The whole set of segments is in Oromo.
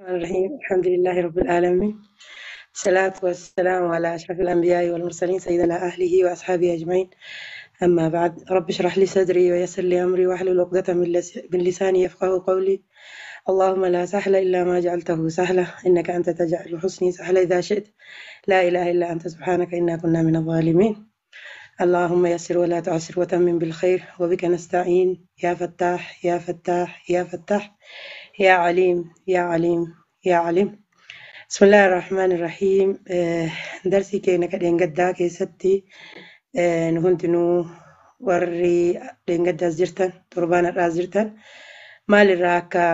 الرحمن الرحيم. الحمد لله رب العالمين، الصلاة والسلام على أشرف الأنبياء والمرسلين، سيدنا أهله وأصحابه أجمعين. أما بعد، رب اشرح لي صدري ويسر لي أمري واحلل عقدة من لساني يفقه قولي. اللهم لا سهل إلا ما جعلته سهلا، إنك أنت تجعل حسني سهلا إذا شئت. لا إله إلا أنت، سبحانك إنا كنا من الظالمين. اللهم يسر ولا تعسر وتمم بالخير، وبك نستعين يا فتاح يا فتاح يا فتاح، يا عليم يا عليم يا عليم. بسم الله الرحمن الرحيم. درسي keenya ka dheengaddaa keessatti nu hundinuu warri dheengaddaas jirtan, torbaan har'aas jirtan, maalirraa akka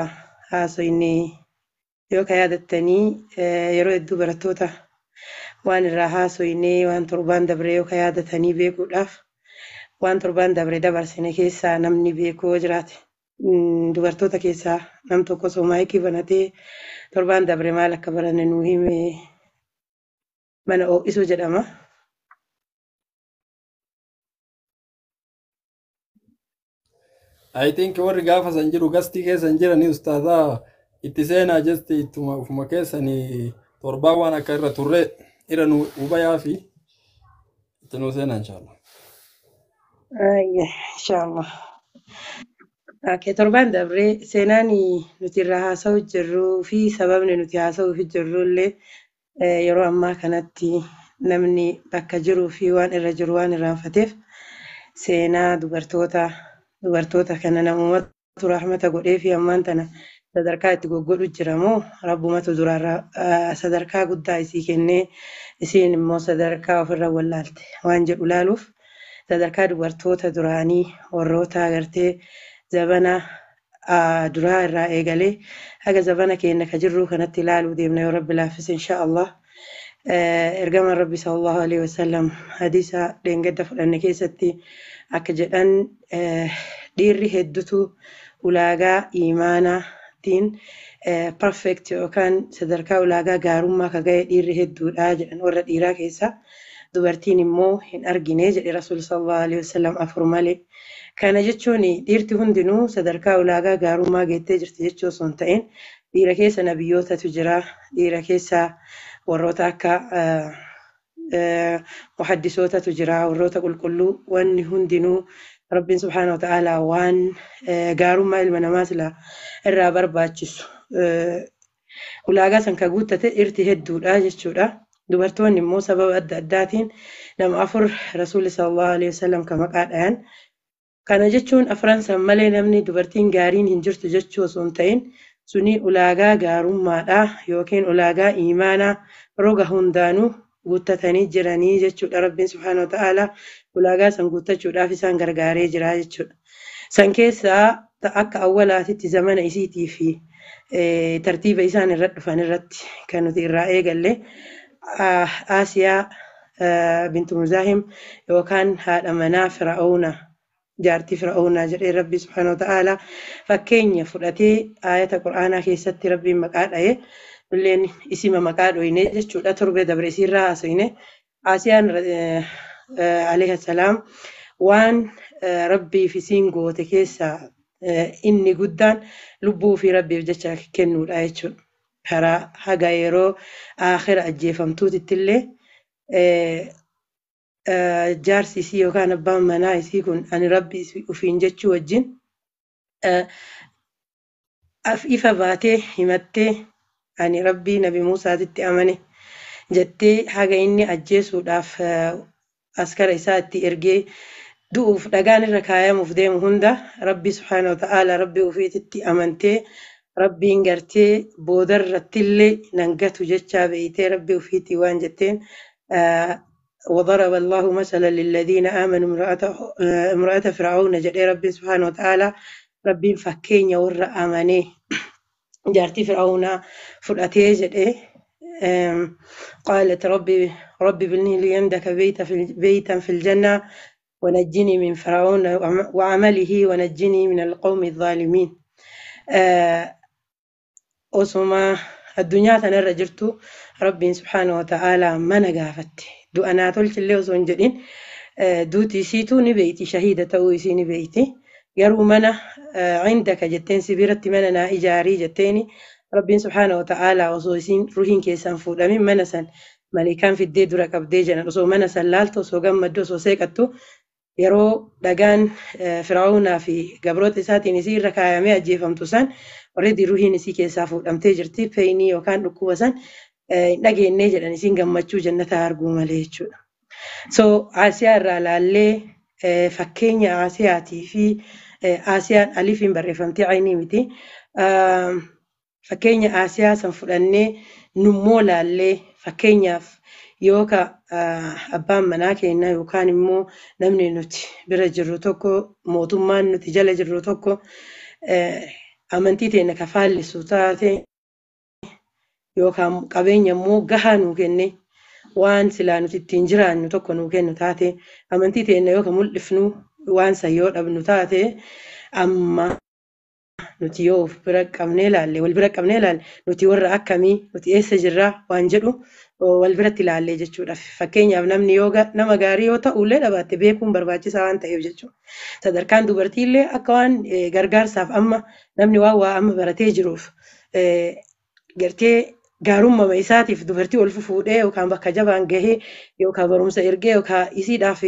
haasoyne yoo ka yaadattanii, yeroo hedduu barattoota waan irraa haasoyne, waan torbaan dabre yoo ka yaadatanii beekuudhaaf, waan torbaan dabre dabarsine keessaa namni beekuu jiraate, dubartoota keessaa nam tokko osoo maayikii banatee torbaan dabre maal akka baranne nuu hime, mana ho'isuu jedhama. I think warri gaafa san jiru gastii keessa hin jiranii, ustaazaa itti seenaa jesti, ittuma ufuma keessanii torbaan waan akka irra turre irra nu hubayaa fi itti nu seenaa, inshallah. Ayya, inshallah. Okay, torbaan dabre seenaan nuti irraa haasa'u jirruu fi sababni nuti haasa'uuf jirru illee, yeroo ammaa kanatti namni bakka jiruu fi waan irra jiru waan irraanfateef, seenaa dubartoota kana namumatu rahmata godhee fi ammaan tana sadarkaa itti goggodhu jira moo rabbumatu duraarraa sadarkaa guddaa isii kennee isiin immoo sadarkaa ofirra wallaalte waan jedhu laaluuf, sadarkaa dubartoota duraanii warroota agartee zabana duraa irraa eegalee haga zabana keenya ka jirru kanatti ilaaluu deemna, yoo rabbi laaffise, insha Allah. Ergamaan Rabbi sallallahu alaihi wasallam hadiisa dheengadda fudhanne keessatti akka jedhan, dhiirri hedduutu ulaagaa imaanaatiin perfect yookaan sadarkaa ulaagaa gaarummaa ka ga'e dhiirri hedduudha jedhan warra dhiiraa keessa, dubartiin immoo hin argine jedhe Rasuul sallallahu alaihi wasallam, afur malee. Kana jechuun dhiirti hundinuu sadarkaa ulaagaa gaarummaa geettee jirti jechuu osoo hin ta'in, dhiira keessa nabiyyootatu jira, dhiira keessa warroota akka muhaddisootatu jira, warroota qulqulluu, wanni hundinuu Rabbiin subhaanahu wa ta'aalaa waan gaarummaa ilma namaa sila irraa barbaachisu ulaagaa san ka guuttate dhiirti hedduudha jechuudha. Dubartoonni immoo sababa adda addaatiin nama afur Rasuulli sallallahu alaihi wasallam ka maqaa dhayan. Kana jechuun afran san malee namni dubartiin gaariin hin jirtu jechuu osoo hin ta'in, suni ulaagaa gaarummaadha yookiin ulaagaa imaanaa roga hundaanuu guuttatanii jiranii jechuudha. Rabbiin subhaanahu wa ta'aalaa ulaagaa san guuttachuudhaaf isaan gargaaree jira jechuudha. San keessaa akka awwalaatitti zamana isiitii fi tartiiba isaan irra dhufan irratti kan nuti irraa eegalle Aasiyaa bintu Muzaahim yookaan haadha manaa Fir'auna, jaartii Fir'aunaa jedhee Rabbi subhaanahu wa ta'aalaa fakkeenya fudhatee aayata Qur'aanaa keessatti Rabbiin maqaa dha'ee, illeen isima maqaa dhoyne jechuudha. Torbee dabre isiirraa haasofne. Aasiyaan alayhi salaam waan Rabbiif isiin goote keessaa inni guddaan lubbuu fi Rabbiif jecha kennuudha jechuudha. Karaa haga yeroo aakhira ajjeefamtuutitti illee jaarsi isii yookaan abbaan manaa isii kun ani Rabbi ufiin jechuu wajjin ifa baatee himattee, ani Rabbii Nabi Muusaatitti amane jettee, haga inni ajjeesuudhaaf askara isaa itti ergee du'uuf dhagaan irra kaayamuuf deemu hunda, Rabbi subhaanahu wa ta'aalaa, Rabbi ufiititti amantee, Rabbiin gartee boodarrattillee nan gatu jechaa beeytee, Rabbi ufiitii waan jetteen, وضرب الله مثلا للذين آمنوا امرأة فرعون jedhee Rabbiin subhaanahu wa ta'aalaa, Rabbiin fakkeenya warra amanee jaartii Fir'aawnaa fudhatee jedhee, قالت ربي ربي ابن لي عندك بيتا في الجنة ونجني من فرعون وعمله ونجني من القوم الظالمين. Osuma addunyaa tanarra jirtu Rabbiin subhaanahu wa ta'aalaa mana gaafatte. Du'a naa tolchillee osoo hin jedhin, duuti isiituu ni beeyti, shahiida ta'uu isii ni beeyti. Garuu mana cindaka jetteen, si biratti mana naa ijaarii jetteeni. Rabbiin subhaana wa ta'aalaa osoo isiin ruhiin keessaan fuudhamin mana san maleekaan fiddee dura qabdee jedhan osoo mana san laaltu osoo gammaddu osoo seeqattu yeroo dhagaan Firaa'uunaa fi gabroota isaatiin isii irra kaayamee ajjeefamtu san already ruhiin isii keessaa fuudhamtee jirti peenii yookaan dhukkuba san hin dhageennee jedhan isiin gammachuu jannataa arguu malee jechuudha. So Asiyaa irraa laallee fakkeenya Asiyaatii fi Asiyaan alifiin barreeffamtee aynii miti. Fakkeenya Asiyaa san fudhannee nummoo laallee fakkeenyaaf yookaan abbaan manaa keenya yookaan immoo namni nuti bira jirru tokko mootummaan nuti jala jirru tokko amantii teenya ka faallisu taate yookaan qabeenya immoo gahaa nuu kenne waan silaa nuti ittiin jiraannu tokko nuu kennu taate amantii teenya yoo ka mul'ifnu waan san yoo dhabnu taate amma nuti yoo of bira qabnee ilaalle wal bira qabnee ilaalle nuti warra akkamii nuti eessa jirraa waan jedhu wal biratti ilaallee jechuudha. Fakkeenyaaf namni yoo nama gaarii yoo ta'ullee dhabaatte beekuun barbaachisaa waan ta'eef jechuudha. Sadarkaan dubartiillee akka waan gargaarsaaf amma namni waan waa amma baratee jiruuf gartee gaarummaa isaatiif dubartii ol fuudhee yookaan bakka jabaan gahee yookaan barumsa ergee yookaan isiidhaaf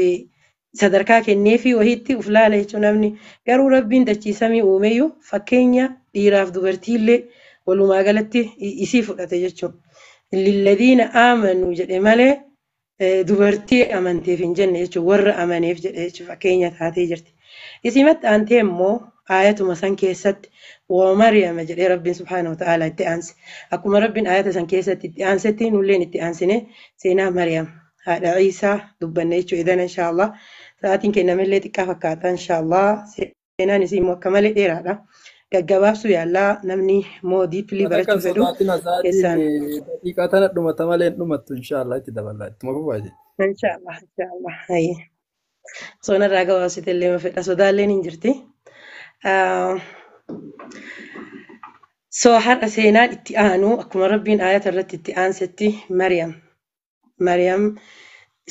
sadarkaa kenneefii wahiitti uf laala jechuun namni garuu rabbiin dachii samii uumeyyuu fakkeenya dhiiraaf dubartiillee walumaa galatti isii fudhate jechuudha. Lilladiina aamanuu jedhe malee dubartii amanteef hin jenne jechuudha warra amaneef jedhe jechuudha fakkeenya taatee jirti. Isimatti aantee immoo aayatuma san keessatti wa Maryama jedhee rabbiin subhaanahu wa ta'ala itti aanse. Akkuma rabbiin aayata san keessatti itti aansetti nulleen itti aansine seenaa Maryam haadha Iisaa dubbanne jechuudha idan inshaallah. Sa'aatiin kennamellee xiqqaa fakkaata inshaallah. Seenaan isii immoo akka malee dheeraadha. Gaggabaabsuu yaallaa namni immoo diippilii Mata barachuu kan fedhu sodaatina keessaan. sa'aatiin daqiiqaa tana dhumata malee hin dhumattu inshaallah itti daballaa ittuma fufaa jedhe. Inshaallah inshaallah. Hayyee. Soonarraa gabaabsite illee fedha sodaalleen hin jirti. So har'a seenaan itti aanu akkuma rabbiin aayata irratti itti aansetti Maryam. Maryam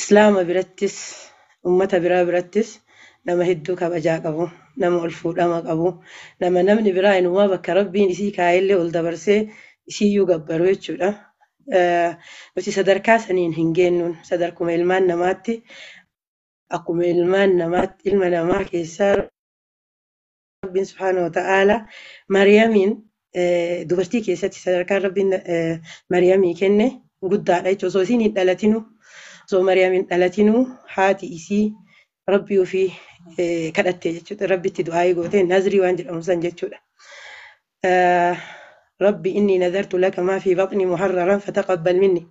Islaama birattis ummata biraa birattis nama hedduu kabajaa qabu, nama ol fuudhama qabu, nama namni biraa inumaa bakka rabbiin isii kaayellee ol dabarsee isiiyyuu gabbaru jechuudha. Nuti sadarkaa saniin hin geennuun sadarkuma ilmaan namaatti akkuma ilmaan namaatti ilma namaa keessaa rabbiin subhaanahu wa ta'ala Maryamiin dubartii keessatti sadarkaan rabbiin Maryamii kenne guddaadha jechuudha. Osoo isiin hin dhalatinu osoo Maryam hin dhalatinuu haati isii rabbii ofii kadhatte jechuudha. Rabbitti du'aayii gootee nazrii waan jedhamu san jechuudha. Rabbi inni nazartu laka maa fi baxni muharraran fataqabbal minni.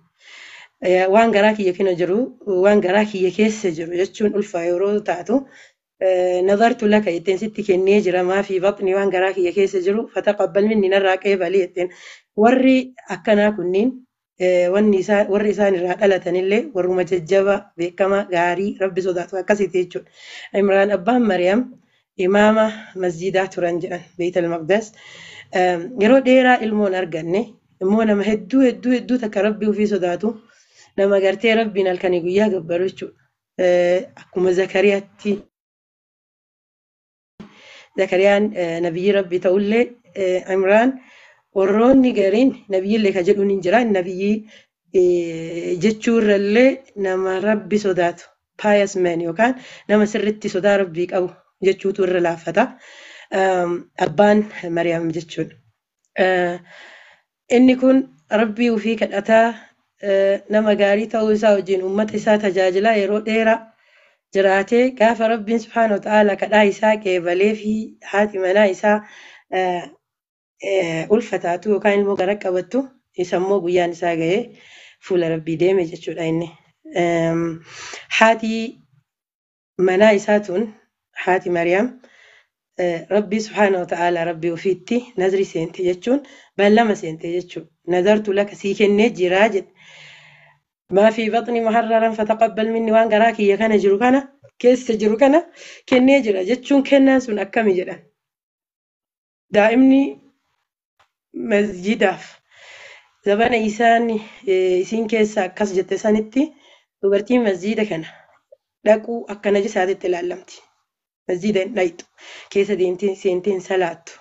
Waan garaa kiyya kina jiru waan garaa kiyya keessa jiru jechuun ulfaa yeroo taatu nazartu laka jetteen sitti kennee jira maa fi baxni waan garaa kiyya keessa jiru fataqabbal minni narraa qeebalii jetteen warri akkanaa kunniin wanni isaan warri isaan irraa dhalatanillee warruma jajjaba beekamaa gaarii rabbi sodaatu akkasitti jechuudha. Imraan abbaan Maryam imaama masjidaa turan jedhan Beeytal Maqdas. Yeroo dheeraa ilmoon arganne immoo nama hedduu hedduu hedduu takka rabbi ofii sodaatu nama gartee rabbiin halkanii guyyaa gabbaru jechuudha. Akkuma Zakariyaatti Zakariyaan nabiyyi rabbi ta'ullee Imraan warroonni gariin nabiyyillee ka jedhuun hin jira nabiyyi jechuurrallee nama rabbi sodaatu pious man yookaan nama sirritti sodaa rabbii qabu jechuutu irra laaffata. Abbaan Maryam jechuudha. Inni kun rabbii ofii kadhataa nama gaarii ta'uu isaa wajjin uummata isaa tajaajilaa yeroo dheeraa jiraatee gaafa rabbiin subhaanahu wa ta'ala kadhaa isaa qeebalee fi haati manaa isaa ulfa taatu yookaan ilmoo gara qabattu isa immoo guyyaan isaa ga'ee fuula rabbii deeme jechuudha inni. Haati manaa isaa tun haati Maryam rabbii subhaanahu wa ta'ala rabbii ofiitti nazri seente jechuun beellama seente jechuudha. Nazartu laka sii kennee jiraa jedhe. ما في بطني محررا فتقبل مني وان garaa kiyya kana jiru kana keessa jiru kana kennee jira jechuun kennaan sun akkami jedhan. Daa'imni masjidaaf zabana isaan isiin keessa akkas jette sanitti dubartiin masjida kana dhaquu akka najisaatitti ilaallamti. Masjida hin dhaqxu keessa deemtee seentee hin salaattu.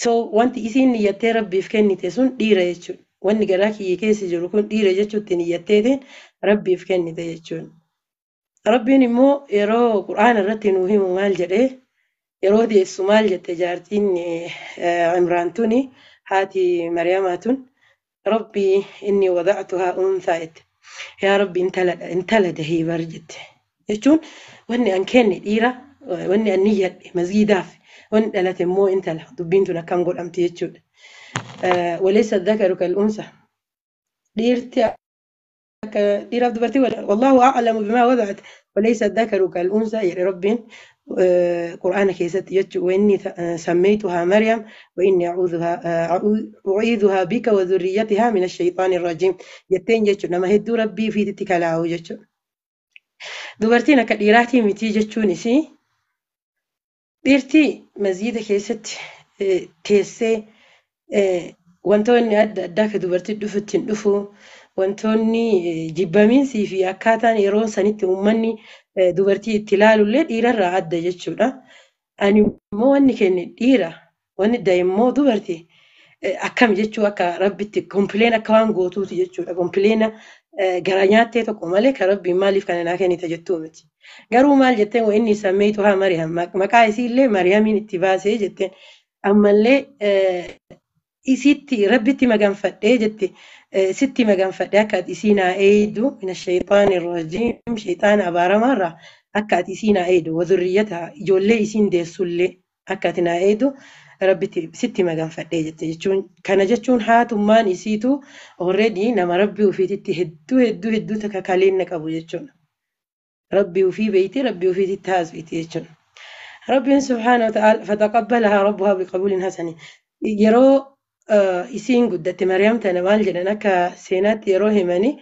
So wanti isiin niyyattee Rabbiif kennite sun dhiira jechuudha. Wanni garaa kiyya keessa jiru kun dhiira jechuutti niyyatteetiin Rabbiif kennite jechuudha. Rabbiin immoo yeroo Qur'aana irratti nuu himu maal jedhee, yeroo deessu maal jette jaartiin Imraan tuni, haati Mariyamaa tun, Rabbi inni wada'tuhaa unthaa jette. Yaa Rabbi, intala dahii bar jette. Jechuun wanni an kenne dhiira, wanni an niyyadhe masgiidaaf, wanni dhalate immoo intala, dubbiin tun akkam godhamti jechuudha. Walaysa dhakaru kal unsa. Dhiirti akka dhiiraaf dubartii, wallahu a'lamu bimaa wada'at, walaysa dhakaru kal unsa jedhe Rabbiin Qur'aana keessatti jechuudha. Wa inni sammaytuhaa Maryam wa inni u'iidhuhaa bika wa dhurriyyatihaa min ash-shaytaani rajiim jetteen jechuudha. Nama hedduu Rabbii ofiitti kalaa'u jechuudha. Dubartiin akka dhiiraatii miti jechuun isii, dhiirtii masgiida keessatti teessee wantoonni adda addaa akka dubartii dhufu ittiin dhufu, wantoonni jibbamiinsii fi akkaataan yeroo sanitti uummanni dubartii itti ilaalullee dhiirarraa adda jechuudha. Ani immoo wanni kenne dhiira, wanni da'e immoo dubartii, akkam jechuu, akka Rabbitti complain akka waan gootuuti jechuudha. Complain gara nyaattee tokko malee kan Rabbiin maaliif kana naa kennite jettuu miti. Garuu maal jetteen? Wa inni sammeeytuhaa Mariyam, maqaa isiillee Mariyamiin itti baasee jetteen. Ammallee isitti Rabbitti maganfadhee jette, sitti maganfadhee akka ati isii naa eeydu, min ashayxaani rajiim, shayxaana abaaramaarraa akka ati isii naa eeydu, wa dhurriyyataha, ijoollee isiin deessullee akka ati naa eeydu Rabbitti sitti maganfadhee jette jechuun. Kana jechuun haatummaan isiitu already nama Rabbii ofiititti hedduu hedduu hedduu takka kaleenna qabu jechuudha. Rabbii ofii beeyti, Rabbii ofiititti haasofti jechuudha. Rabbiin subhaanahu wa ta'ala fataqabbalahaa rabbuhaa biqabuulin hasani. Yeroo isiin guddatte Mariyaam tana maal jedhan? Akka seenaatti yeroo himanii,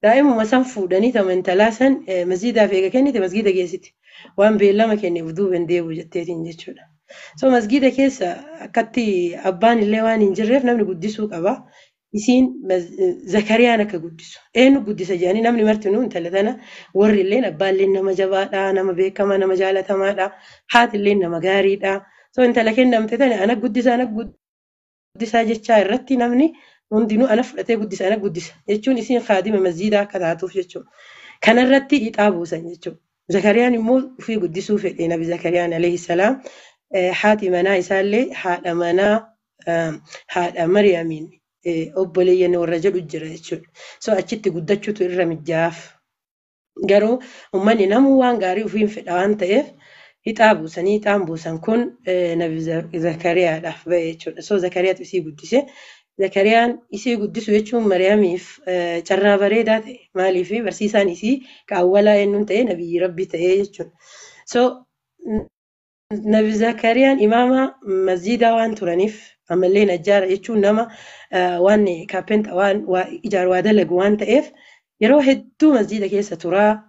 daa'imuma san fuudhanii tama intalaa san masjiidaaf eega kennite masjiida geessiti. Waan beellama kenneef duuba hin deebi'u jetteetiin jechuudha. So masjiida keessa akkatti abbaan illee waan hin jirreef namni guddisuu qaba. Isiin Zakariyaan akka guddisu. Eenyu guddisa jedhanii namni martinuu intala tana, warri illeen abbaan illee nama jabaadha, nama beekamaa, nama jaalatamaadha. Haati illee nama gaariidha. So intala kennamte tana ana guddisa, ana guddisaa jechaa irratti namni hundinuu ana fudhatee guddisa, ana guddisa jechuun isiin kaadima masjiidaa akka taatuuf jechuudha. Kanarratti ixaa buusan jechuudha. Zakariyaan immoo ofii guddisuu fedhe. Nabi Zakariyaan alayhi salaam, haati manaa isaallee haadha manaa haadha Mariyamiin obboleeyyan warra jedhu jira jechuudha. So achitti guddachuutu irra mijaa'aaf. Garuu uummanni namuu waan gaarii ofiin fedha waan ta'eef ixaa buusanii, ixaan buusan kun Nabi Zakariyaadhaaf ba'e jechuudha. So Zakariyaatu isii guddise. Zakariyaan isii guddisu jechuun Mariyamiif carraa bareedaa ta'e. Maaliif? Barsiisaan isii kaawwalaa eenyuun ta'e? Nabiyyi Rabbii ta'e jechuudha. So Nabi Zakariyaan imaama masjiidaa waan turaniif, ammallee najjaara jechuun nama waan carpenter, waan ijaaru, waa dalagu waan ta'eef, yeroo hedduu masjiida keessa turaa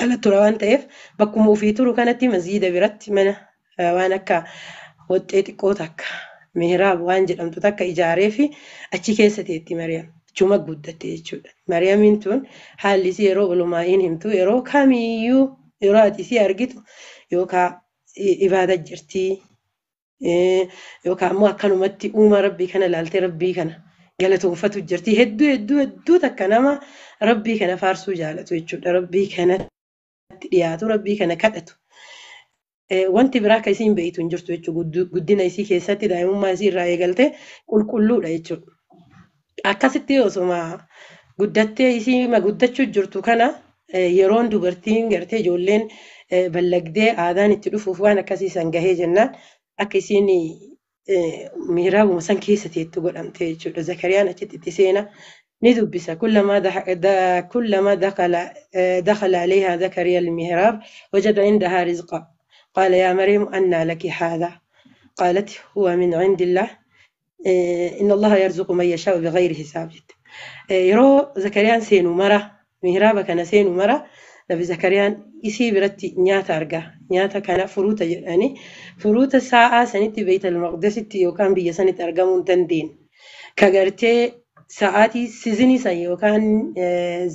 ala tura waan ta'eef, bakkuma ofii turu kanatti masjiida biratti mana waan akka hoxxee xiqqoo takka, mihraab waan jedhamtu takka ijaaree fi achi keessa teetti Mariyam. Achuma guddatte jechuudha. Mariyamiin tun haalli isii yeroo olumaa'iin himtu, yeroo kamiyyuu yeroo ati isii argitu yookaan ibaada jirtii, yookaan immoo akkanumatti uumaa Rabbii kana ilaaltee Rabbii kana galatoonfatu jirti. Hedduu hedduu hedduu takka nama Rabbii kana faarsuu jaalatu jechuudha. Rabbii kanatti dhiyaatu, Rabbii kana kadhatu. Wanti biraa akka isiin beeytu hin jirtu jechuudha. Guddina isii keessatti daa'imummaa isii irraa eegalte qulqulluudha jechuudha. Akkasitti osuma guddattee isii guddachuu jirtu kana, yeroon dubartiin gartee ijoolleen ballagdee aadaan itti dhufuuf waan akkasii san gahee jennaan, akka isiin mihraabuma san keessa teettu godhamte jechuudha. Zakariyaan achitti itti seena, ni dubbisa. كلما دخل عليها زكريا المهراب وجد عندها رزقا قال يا مريم أنى لك هذا قالت هو من عند الله إن الله يرزق من يشاء بغير حساب jette. Yeroo Zakariyaan seenu mara, mihraaba kana seenu mara, Nabi Zakariyaan isii biratti nyaata argaa. Nyaata kana furuuta jedhanii, furuuta sa'aa sanitti Beeytal Maqdisitti yookaan biyya sanitti argamuu hin dandeenye. Ka gartee Sa'aatii season san yookaan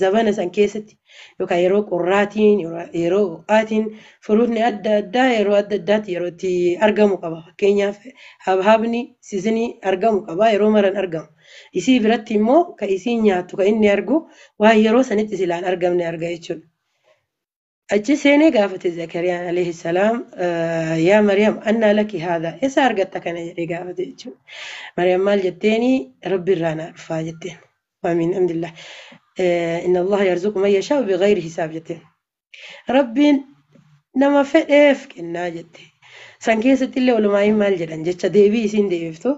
zabana san keessatti yookaan yeroo qorraatiin yeroo ho'aatiin fruitni adda addaa yeroo adda addaatti yeroo itti argamu qaba. Fakkeenyaaf habhabni season argamu qaba yeroo maran argamu. Isii biratti immoo ka isiin nyaattu ka inni argu waan yeroo sanitti silaan argamne arga jechuudha. Achi seenee gaafate Zakariyaan alayhi salaam, yaa Maryam annaa laki haadha eessa argatta kana jedhee gaafate jechuudha. Maryam maal jetteeni Rabbi irraa naa dhufaa jetteen. Amiin alhamdulillah. Inna Allah yarzuqu man yashaa'u bighayri hisaab jetteen. Rabbiin nama fedheef kennaa jette. San keessatti illee olumaa'iin maal jedhan jecha deebii isiin deebiftu.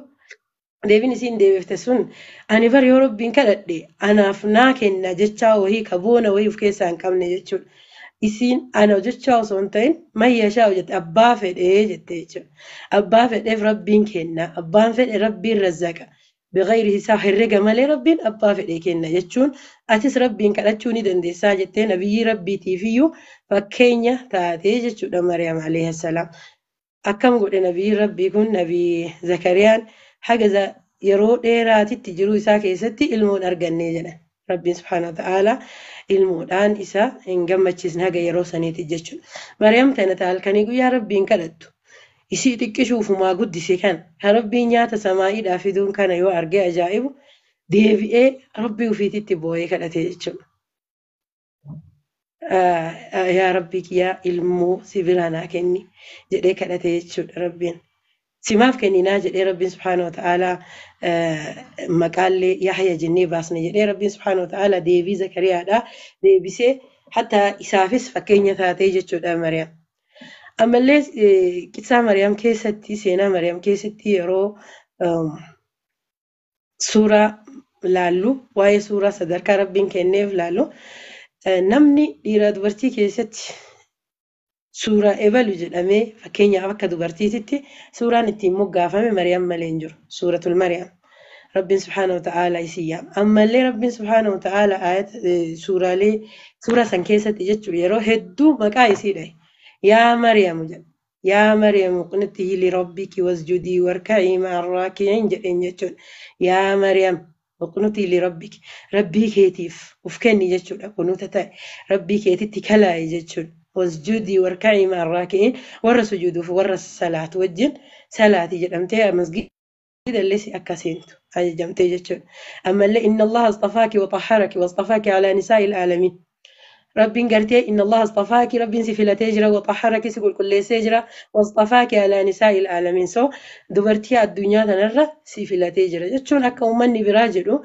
Deebiin isiin deebifte sun ani bar yoo Rabbiin kadhadhe anaaf naa kenna jechaa wahii ka boona wahii of keessaa hin qabne jechuudha. Isiin ana jechaa osoo hin ta'in man yashaa'u jette abbaa fedhee jette jechuudha. Abbaa fedheef Rabbiin kenna. Abbaan fedhe Rabbiin razzaqa. Bighayri hisaab herrega malee Rabbiin abbaa fedhee kenna jechuun atis Rabbiin kadhachuu ni dandeessaa jettee nabiyyii Rabbiitiif iyyuu fakkeenya taatee jechuudha Maryam alayhi salaam. Akkam godhe nabiyyiin Rabbii kun nabii Zakariyaan haga yeroo dheeraatitti jiruu isaa keessatti ilmoon arganne jedhan. Rabbiin subhaanahu wa ta'ala ilmoodhaan isa hin gammachiisne haga yeroo saniiti jechuudha. Maryam tana ta halkanii guyyaa Rabbiin kadhattu. Isii xiqqishuufumaa guddise kana kan Rabbiin nyaata samaa'iidhaa fiduun kana yoo argee ajaa'ibu deebi'ee Rabbii ofiititti boo'ee kadhate jechuudha. Yaa Rabbii kiyyaa ilmoo si biraa naa kenni jedhee kadhate jechuudha Rabbiin. Simaaf kenninaa jedhee Rabbiin subhaanahu wa ta'ala maqaallee Yahya jennee baasne jedhee Rabbiin subhaanahu wa ta'ala deebii Zakariyaadhaa deebisee hatta isaafis fakkeenya taatee jechuudha Maryam. Ammallee qissaa Maryam keessatti seenaa Maryam keessatti yeroo suuraa laallu waa'ee suuraa sadarkaa Rabbiin kenneef laallu namni dhiira dubartii keessatti suuraa ebalu jedhamee fakkeenyaaf akka dubartiititti suuraan ittiin moggaafame Maryam malee hin jiru. Suuratul Maryam. Rabbiin subhaanahu wa ta'ala isii yaama. Ammallee Rabbiin subhaanahu wa ta'ala ayata suuraalee suuraa san keessatti jechuudha yeroo hedduu maqaa isii dhahe. Yaa Maryam jedha. Yaa Maryam uqnutii li rabbiki wasjudii warka'ii ma'a raaki'iin jedheen jechuudha. Yaa Maryam uqnutii li rabbiki. Rabbii keetiif uf kenni jechuudha. Kunuuta ta'e Rabbii keetitti kalaa'i jechuudha. Wasjudii warka'ii ma'a raaki'iin warra sujuuduuf warra salaatu wajjin salaati jedhamtee masgiida illee si akka seentu ajajamtee jechuudha. Ammallee inna Allaha astafaaki wa xahharaki wa astafaaki alaa nisaa'il aalamiin. Rabbiin gartee inna Allaha astafaaki Rabbiin si filatee jira wa xahharaki si qulqulleessee jira wa astafaaki alaa nisaa'il aalamiin. So dubartii addunyaa tanarra si filatee jira jechuun akka uummanni biraa jedhu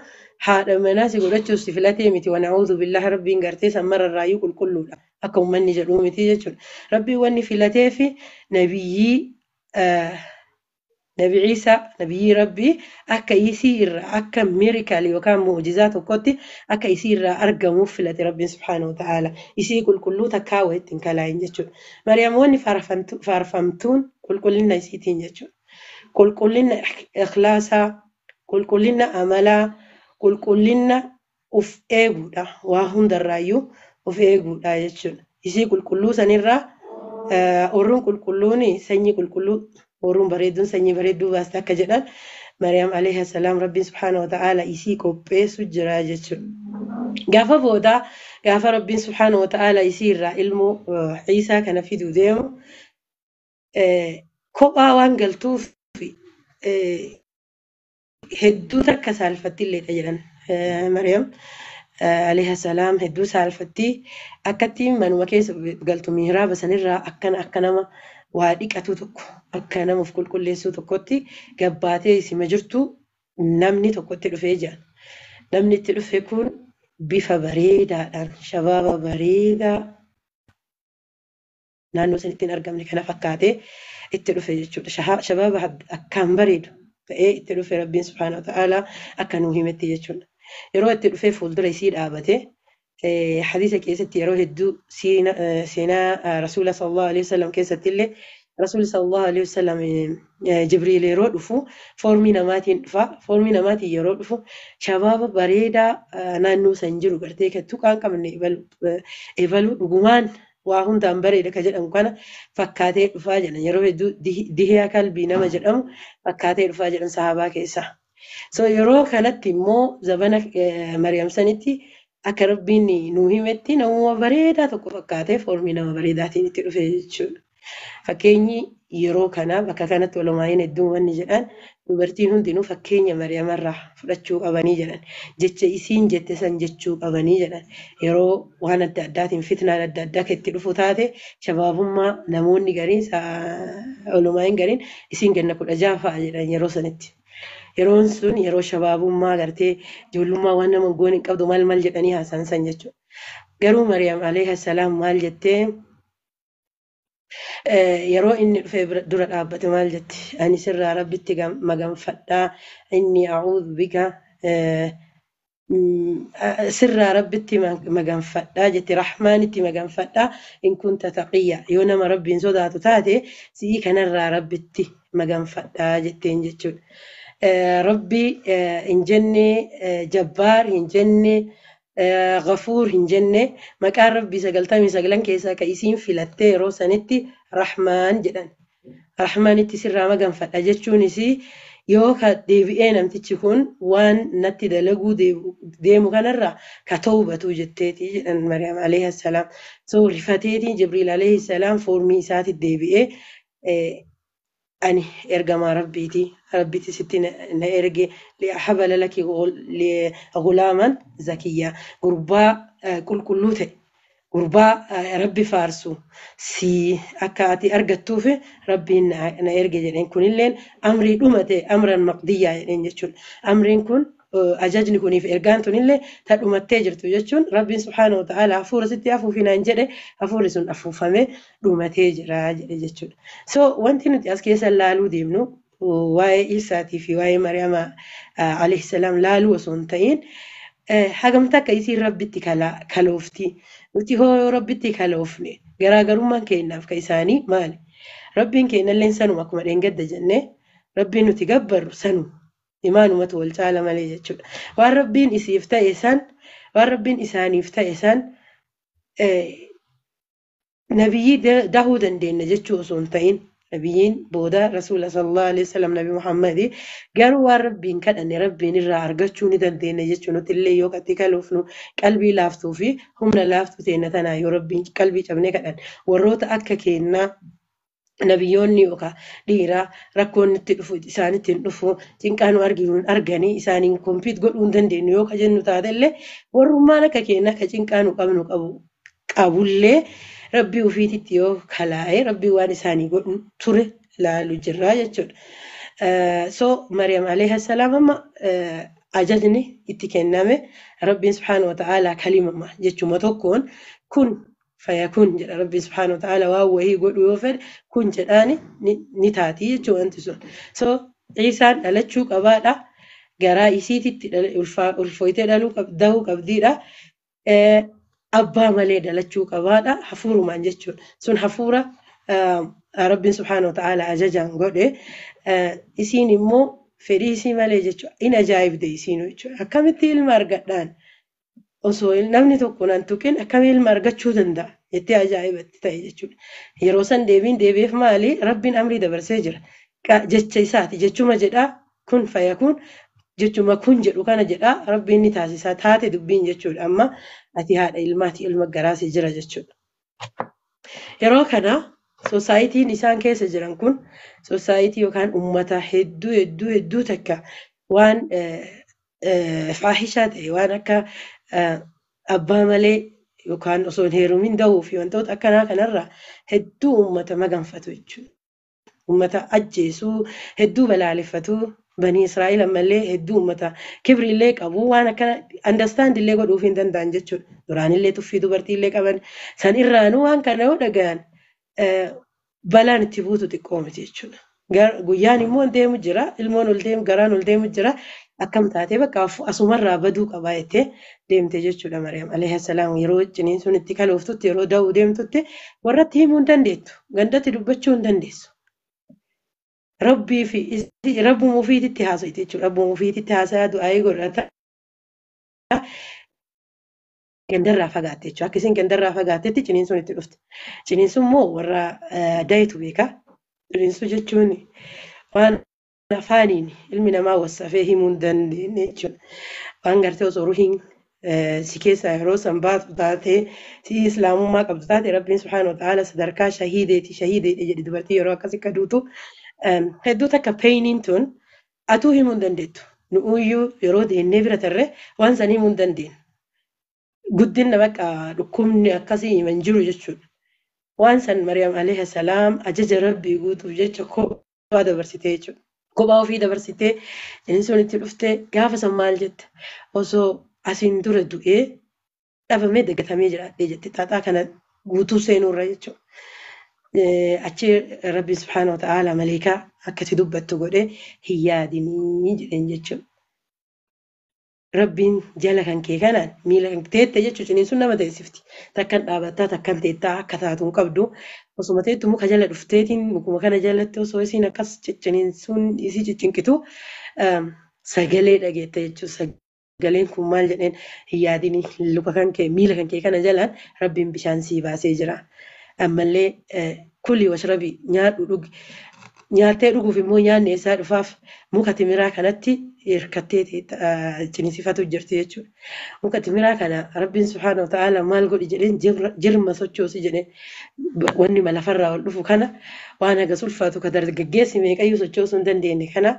haadha manaa si godhachuuf si filatee miti wa na'uudhu billahi Rabbiin gartee sammararraayyuu qulqulluudha akka uummanni jedhuu miti jechuudha. Rabbiin wanni filatee fi nabiyyii Nabi Ciisaa nabiyyii Rabbii akka isii irraa akka miracle yookaan mu'jizaa tokkotti akka isii irraa argamuuf filate Rabbiin subhaanahu wa ta'ala isii qulqulluu takkaa wayitti hin kalaayin jechuudha. Maryam wanni faarfamtuun qulqullina isiitiin jechuudha. Qulqullina ikhlaasaa, qulqullina amalaa, qulqullina uf eeguudha. Waa hundarraayyuu uf eeguudha jechuudha. Isii qulqulluu sanirraa orruun qulqulluun sanyii qulqulluu orruun bareedduun sanyii bareedduu baaste akka jedhan Maryam alayhi salaam Rabbiin subhaanahu wa ta'ala isii qopheessu jira jechuudha. Gaafa boodaa gaafa Rabbiin subhaanahu wa ta'ala isii irraa ilmoo Ciisaa kana fiduu deemu kophaa waan galtuuf hedduu takka saalfatti illeedha jedhan Maryam alayhi salaam hedduu saalfatti akkatti manuma keessa galtu mihraaba sanirraa akkana akka nama waa dhiqatu tokko akka nama of qulqulleessuu tokkotti gabbaatee isima jirtu namni tokkotti dhufee jira. Namni itti dhufe kun bifa bareedaadhaan shabaaba bareedaa naannoo sanitti hin argamne kana fakkaatee itti dhufe jechuudha. Shabaaba akkaan bareedu ta'ee itti dhufe Rabbiin subhaanahu wa ta'ala akka nuu himetti jechuudha. Yeroo itti dhufee fuuldura isii dhaabate hadiisa keessatti yeroo hedduu seenaa Rasuula sallallahu alaihi wasallam keessatti illee Rasuulli sallallahu alaihi wasallam Jibriil yeroo dhufu foormii namaatiin dhufa. Foormii namaatiin yeroo dhufu shabaaba bareedaa naannoo san jiru gartee kan tuqaan qabne ebaluu dhugumaan waa hundaan bareeda ka jedhamu kana fakkaatee dhufaa jedhan yeroo hedduu dihiyaa kalbii nama jedhamu fakkaatee dhufaa jedhan sahaabaa keessaa. So yeroo kanatti immoo zabana Maryam sanitti akka Rabbiin nuu himetti namuma bareedaa tokko fakkaatee foormii nama bareedaatiin itti dhufe jechuudha. Fakkeenyi yeroo kana bakka kanatti walumaayina hedduun wanni jedhan dubartiin hundinuu fakkeenya Mariyamarraa fudhachuu qabanii jedhan. Jecha isiin jette san jechuu qabanii jedhan. Yeroo waan adda addaatiin fitnaan adda addaa kan itti dhufu taate shabaabummaa namoonni gariin walumaayin gariin isiin ganna 16 fa'a jedhan yeroo sanitti. Yeroon sun yeroo shabaabummaa gartee ijoollummaa waan nama goon hin qabdu maal maal jedhanii haasa'an san jechuudha. Garuu Mariyaam alayhi salaam maal jettee yeroo inni dhufee dura dhaabbate maal jetti? Ani sirraa Rabbitti maganfadhaa, inni a'uudhu bika sirraa Rabbitti maganfadhaa jetti, Rahmaanitti maganfadhaa in kunta taqiyya, yoo nama Rabbiin sodaatu taate si'ii kanarraa Rabbitti maganfadhaa jetteen jechuudha. Rabbi hin jenne, Jabbaar hin jenne, Ghafuur hin jenne, maqaan Rabbii 99 keessaa ka isiin filattee yeroo sanitti Rahmaan jedhan. Rahmaanitti sirraa maganfadha jechuunis yoo ka deebi'ee namtichi kun waan natti dalaguu deemu kanarraa ka tawbatu jetteeti jedhan Maryam alayhi salaam. So rifateetiin Jibriil alayhi salaam foormii isaatti deebi'ee ani ergamaa Rabbiiti, Rabbitti sitti na erge, li'ahabala laki ghulaaman zakiyyaa, gurbaa qulqulluu ta'e, gurbaa Rabbi faarsu si akka ati argattuuf Rabbiin na erge jedheen. Kunilleen amrii dhumate, amran maqdiyyaa jedheen jechuudha. Amriin kun ajajni kuniif ergaan tunillee ta dhumattee jirtu jechuun Rabbiin subhaanahu wa ta'ala hafuura sitti afuufi naan jedhe, hafuurri sun afuufamee dhumatee jira jedhe jechuudha. So wanti nuti as keessa laaluu deemnu waa'ee Isaatii fi waa'ee Mariyaama alayhi salaam laaluu osoo hin ta'in hagamta akka isiin Rabbitti kaloofti. Nuti hoo Rabbitti kaloofne garaagarummaan keenyaaf ka isaanii maali? Rabbiin keenyallee sanuma akkuma dheengadda jennee Rabbiin nuti gabbarru sanuma. Imaanumatu wal caala malee jechuudha. Waan Rabbiin isiif ta'e san, waan Rabbiin isaaniif ta'e san nabiyyii dahuu dandeenya jechuu osoo hin ta'in nabiyyiin booda Rasuula sallallahu alaihi wasallam Nabi Muhammadi garuu waan Rabbiin kadhanne Rabbiin irraa argachuu ni dandeenya jechuu nuti illee yoo qatti kaluufnu qalbii laaftuu fi humna laaftuu teenna tanaa yoo Rabbiin qalbii cabnee kadhanne warroota akka keennaa nabiyyoonni yookaan dhiiraa rakkoon itti dhufu isaanitti hin dhufu cinqaa nu arginu hin arganii isaaniin kompiit godhuu hin dandeenyu yoo ka jennu taatellee warrummaan akka keennaa ka cinqaa nu qabnu qabullee Rabbii ofiititti yoo kalaa'e Rabbii waan isaanii godhu ture laalu jirra jechuudha. So Maryam alayhi salaam amma ajajni itti kenname Rabbiin subhaanahu wa ta'ala kalimama jechuma tokkoon kun fayakun jedha Rabbiin subhaanahu wa ta'ala waan wahii godhu yoo fedhe kun jedhaani ni taati jechuudha wanti sun. So Iisaan dhalachuu qabaadha. Garaa isiititti ulfooytee dahuu qabdiidha. Abbaa malee dhalachuu qabaadha. Hafuurumaan jechuudha. Sun hafuura Rabbiin subhaanahu wa ta'ala ajajaan godhe. Isiin immoo fedhii isii malee jechuudha. In ajaa'ibde isiinuu jechuudha. Akkamitti ilma argadhaan osoo namni tokko nan tuqin akkamitti ilma argachuu danda'a jettee ajaa'ibatti ta'e jechuudha. Yeroo san deebiin deebi'eef maali? Rabbiin amrii dabarsee jira. Jecha isaati. Jechuma jedhaa kun fayyakuun jechuma kun jedhu kana jedhaa Rabbiin ni taasisaa taate dubbiin jechuudha. Amma ati haadha ilmaati, ilma garaasii jira jechuudha. Yeroo kana soosaayitiin isaan keessa jiran kun soosaayitii yookaan uummata hedduu hedduu hedduu takka waan faahishaa ta'e waan akka abbaa malee yookaan osoo hin heerumin dahuu fi wantoota akkanaa kanarraa hedduu uummata maganfatu jechuudha. Uummata ajjeesuu hedduu balaaleffatu Banii Israa'el ammallee hedduu uummata kibrillee qabu waan akkana understand illee godhuuf hin danda'an jechuudha. Duraanillee tuffii dubartiillee qaban san irraanuu waan kana yoo dhagahan balaan itti buutu xiqqoo miti jechuudha. Guyyaan immoo deemu jira, ilmoon ol deemu, garaan ol deemu jira. Akkam taatee bakka asumarraa baduu qabaa jettee deemte jechuudha Maryam alayhi salaam. Yeroo ciniinsuun itti kalooftutti, yeroo da'uu deemtutti warratti himuu hin dandeettu, gandatti dubbachuu hin dandeessu. Rabbii fi rabbuma ofiititti haasa'ite jechuudha. Rabbuma ofiititti haasa'aa du'aayii godhata. Gandarraa fagaatte jechuudha. Akka isin gandarraa fagaattetti ciniinsuun itti dhufte. Ciniinsuun immoo warra dayetu beeka. Ciniinsuu jechuun waan Afaaniin ilmi namaa wassafee himuu hin dandeenye jechuudha. Waan gartee osoo ruhiin si keessaa yeroo san baatu taatee si islaamummaa qabdu taate Rabbiin subhaanahu wa ta'aala sadarkaa shahiideeti shahiideedha jedhi dubartii yeroo akkas akka duutu hedduu takka peeyiniin tun atuu himuu hin dandeettu. Nu'uyyuu yeroo deennee bira tarree waan san himuu hin dandeenyu. Guddinna bakka dhukkubni akkasii himan jiru jechuudha. Waan san Maryam alayhi salaam ajaja Rabbii guutuuf jecha kophaa dabarsitee jechuudha. Kophaa ofii dabarsitee inni sun itti dhuftee gaafa san maal jette osoo asiin dura du'ee dhabamee dagatamee jiraadhee jette xaaxaa kana guutuu seenuurra jechuudha. Achi Rabbi subhaanahu wa ta'aala maleekaa akkasi dubbattu godhee hin yaadinii jedheen jechuudha. Rabbiin jala kan kee kanaan miila kan teette jechuun ciniin sun nama teessifti. Takkan dhaabattaa takkan teettaa akka taatu hin qabdu. Osuma teettu muka jala dhufteetiin mukuma kana jalatti osoo isiin akkas cicciniinsuun isii ciccinqitu sagalee dhageette jechuudha. Sagaleen kun maal jedheen hin yaadinii luka kan kee miila kan kee kana jalaan Rabbiin bishaan sii baasee jira. Ammallee kulii washrabii nyaadhu dhugi. Nyaattee dhuguuf immoo nyaanni eessaa dhufaaf muka timiraa kanatti hirkattee ciniinsifatu jirti jechuudha. Muka timiraa kana Rabbiin subhaanahu wa ta'aala maal godhi jedheen jirma sochoosi jedheen wanni lafarraa ol dhufu kana waan hagas ulfaatu ka dargaggeessi meeqayyuu sochoosuu hin dandeenye kana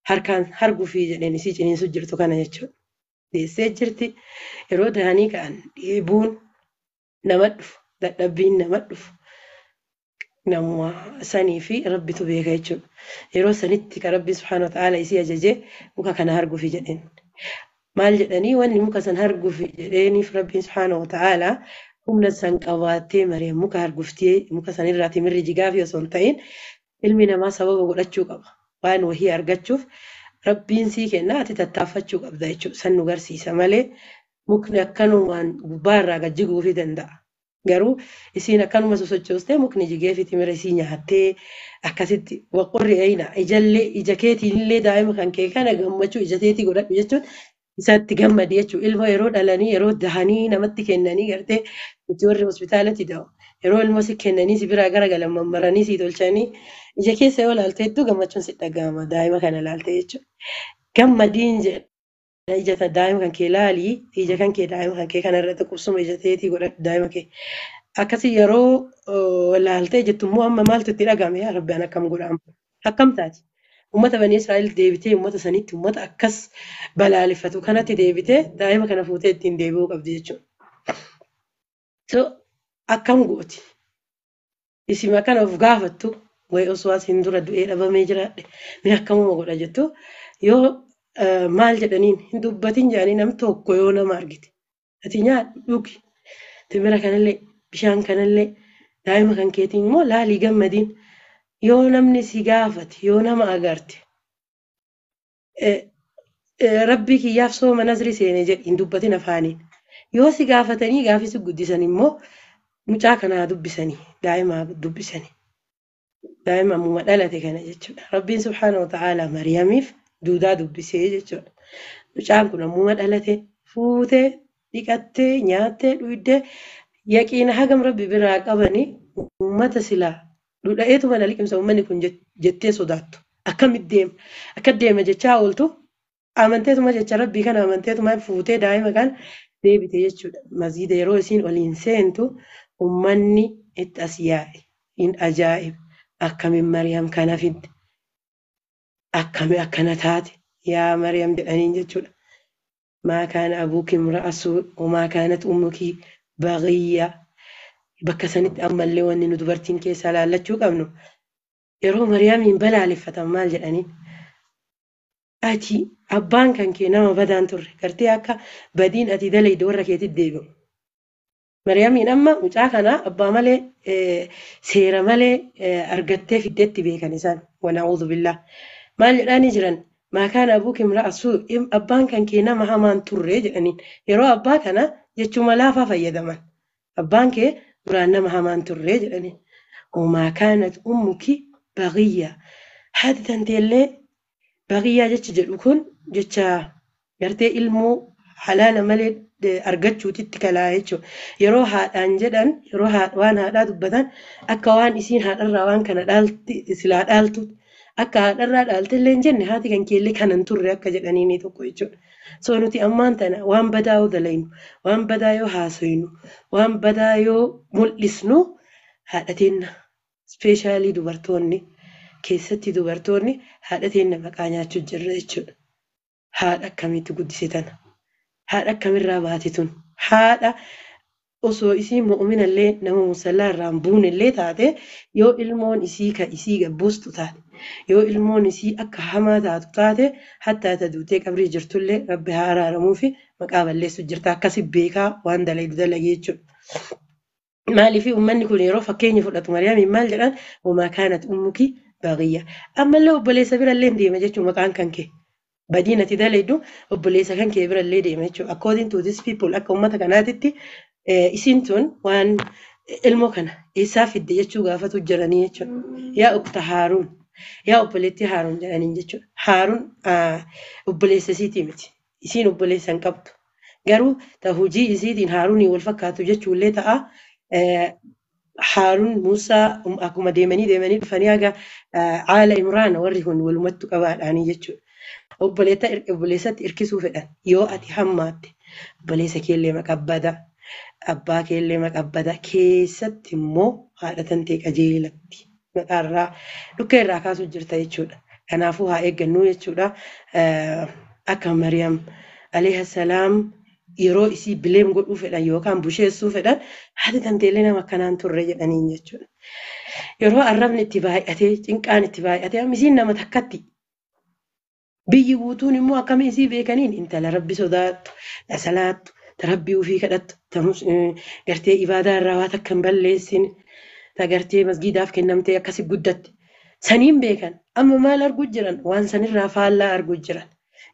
harkaan hargufii jedheen isii ciniinsu jirtu kana jechuudha. Deessee jirti yeroo dahanii ka'an dheebuun nama dhufu dadhabbiin nama dhufu. Namuma sanii fi Rabbitu beeka jechuudha. Yeroo sanitti kan Rabbi subhaanahu wa ta'aala isii ajajee muka kana hargufi jedheen. Maal jedhanii wanni muka san hargufi jedheeniif Rabbiin subhaanahu wa ta'aala humna san qabaattee Maryam muka harguftee muka sanirraa timirri jigaafi osoo hin ta'in ilmi namaa sababa godhachuu qaba. Waan wahii argachuuf Rabbiin sii kenna ati tattaaffachuu qabda jechuudha. San nu garsiisa malee mukni akkanumaan gubbaarraa gad jiguufii danda'a. Garuu isiin akkanuma sosochoostee mukni jigee fi timira isii nyaattee akkasitti waqorri eeyina ijallee ija keetiinillee daa'ima kan kee kana gammachuu ija teetii godhadhu jechuun isatti gammadi jechuudha. Ilma yeroo dhalanii yeroo dahanii namatti kennanii gartee nuti warri hospitaalatti da'u yeroo ilma si kennanii si biraa garagalan mammaranii si tolchanii ija keessa yoo laalte hedduu gammachuun si dhaga'ama daa'ima kana laalte jechuudha. Gammadiin jedha. Ija daa'ima kan kee laalii ija kan kee daa'ima kan kee kanarratti qubsuma ija teetii godhadhu daa'ima kee. Akkasii yeroo laaltee jettu immoo amma maaltu itti dhagahame yaa Rabbi an akkam godha amma akkam taati. Uummata Banii Israa'el deebitee uummata sanitti uummata akkas balaaleffatu kanatti deebitee daa'ima kana fuutee ittiin deebi'uu qabdi jechuudha. So akkam gooti? Isima kana of gaafattu wayi osoo asiin dura du'ee dhabamee jiraadhe mee akkamuma godha jettu yoo maal jedhaniin hin dubbatin jedhanii nam tokko yoo nama argite ati nyaadhu dhugi timira kanallee bishaan kanallee daa'ima kan keetiin immoo laalii gammadiin yoo namni si gaafate yoo nama agarte Rabbii kiyyaaf sooma nazri seene jedhi hin dubbatin afaaniin yoo si gaafatanii gaafii si guddisan immoo mucaa kanaa dubbisanii daa'ima dubbisanii daa'ima ammuma dhalate kana jechuudha. Rabbiin subhaanahu wa ta'aala Maryamiif duudaa dubbisee jechuudha. Mucaan kun ammuma dhalate fuutee dhiqattee nyaattee dhugdee yaqiina hagam Rabbi biraa qabanii uummata silaa dhudha'eetuma na liqimsa uummanni kun jettee sodaattu. Akkamitti deema? Akka deema jechaa ooltu amanteetuma jecha Rabbii kana amanteetuma fuutee daa'ima kana deebite jechuudha. Masgiida yeroo isiin oliin seentu uummanni itti as yaa'e. Hin ajaa'iba! Akkamiin Maryam kana fidde? Akkami akkana taate? Yaa Maryam jedhaniin jechuudha. Maa kaana abuuki imra'a suu wamaa kaanat ummuki baghiyya. Bakka sanitti ammallee wanni nu dubartiin keessaa laallachuu qabnu yeroo Maryamiin balaaleffatan maal jedhaniin? Ati abbaan kan kee nama badaan turre gartee akka badiin ati dalayde warra keetitti deebi'u. Maryamiin amma mucaa kana abbaa malee seera malee argattee fiddeetti beekan isaan. Wana'uudhu billah. Maal jedhaanii jiran? Maa kaana abuuki imra'a suu abbaan kan kee nama hamaan turre jedhaniin. Yeroo abbaa kana jechuma laafaa fayyadaman. Abbaan kee duraan nama hamaan turre jedhaniin. Wamaa kaanat ummuki baghiyya. Haati tanteellee baghiyyaa jechi jedhu kun jecha gartee ilmoo halaala malee argachuutitti kalaa jechuudha. Yeroo haadhaan jedhan yeroo waan haadhaa dubbatan akka waan isiin haadharraa waan kana dhaalti silaa dhaaltu Akka haadharraa dhaaltellee hin jenne haati kan keellee kanan turre akka jedhanii tokko jechuudha. So nuti ammaan tana waan badaa yoo dalaynu, waan badaa yoo haasoynu, waan badaa yoo mul'isnu haadha teenna ispeeshaalii dubartoonni keessatti dubartoonni haadha teenna maqaa nyaachuu jirra jechuudha. Haadha akkamitti guddise tana? Haadha akkamirraa baate tun? Haadha osoo isii mu'uminallee nama musallaa irraa hin buunellee taate yoo ilmoon isii ka isii gabbuustu taate yoo ilmoon isii akka hamaa taatu taate hattaa ta duutee qabrii jirtullee rabbi haa araaramuu fi maqaa balleessu jirta akkasi beekaa waan dalaydu dalagee jechuudha. Maaliif uummanni kun yeroo fakkeenya fudhatu Mariyaamiin maal jedhan wamaa kaanat ummuki baghiyya. Ammallee obboleessa birallee hin deema jechuun maqaan kan kee. Badiin ati dalaydu obboleessa kan kee birallee deema jechuudha. According to these people akka uummata kanaatitti isiin tun waan ilmoo kana eessaa fidde jechuu gaafatu jiranii jechuudha. Yaa ukta Haaruun, yaa obboleettii Haaruun jedhaniin jechuudha. Haaruun obboleessa isiitii miti. Isiin obboleessa hin qabdu. Garuu ta hojii isiitiin Haaruunii wal fakkaatu jechuullee ta'a. Haaruun Muusaa akkuma deemanii deemanii dhufanii haga Aala Imraan warri kun walumattu qabaadhaanii jechuudha. Obboleessatti hirkisuu fedhan yoo ati hammaatte obboleessa keellee maqabbada abbaa keellee maqabbada keessatti immoo haadha tantee qajeelatti maqaarraa dhukkee irraa kaasuu jirta jechuudha. Kanaafuu haa eeggannuu jechuudha. Akka Mariyaam alayhi salaam yeroo isii bileem godhuu fedhan yookaan busheessuu fedhan haati tanteellee nama akkanaan turre jedhaniin jechuudha. Yeroo arrabni itti baay'atee cinqaan itti baay'atee amma isiin nama takkatti biyyi guutuun immoo akkamiin isii beekaniin intala rabbi sodaattu, ta salaattu, ta rabbii ofii kadhattu, ta gartee ibaadaa irraa waan takka hin balleessine, ta gartee masgiidaaf kennamtee akkasi guddatte. Saniin beekan amma maal arguu jiran waan sanirraa faallaa arguu jiran.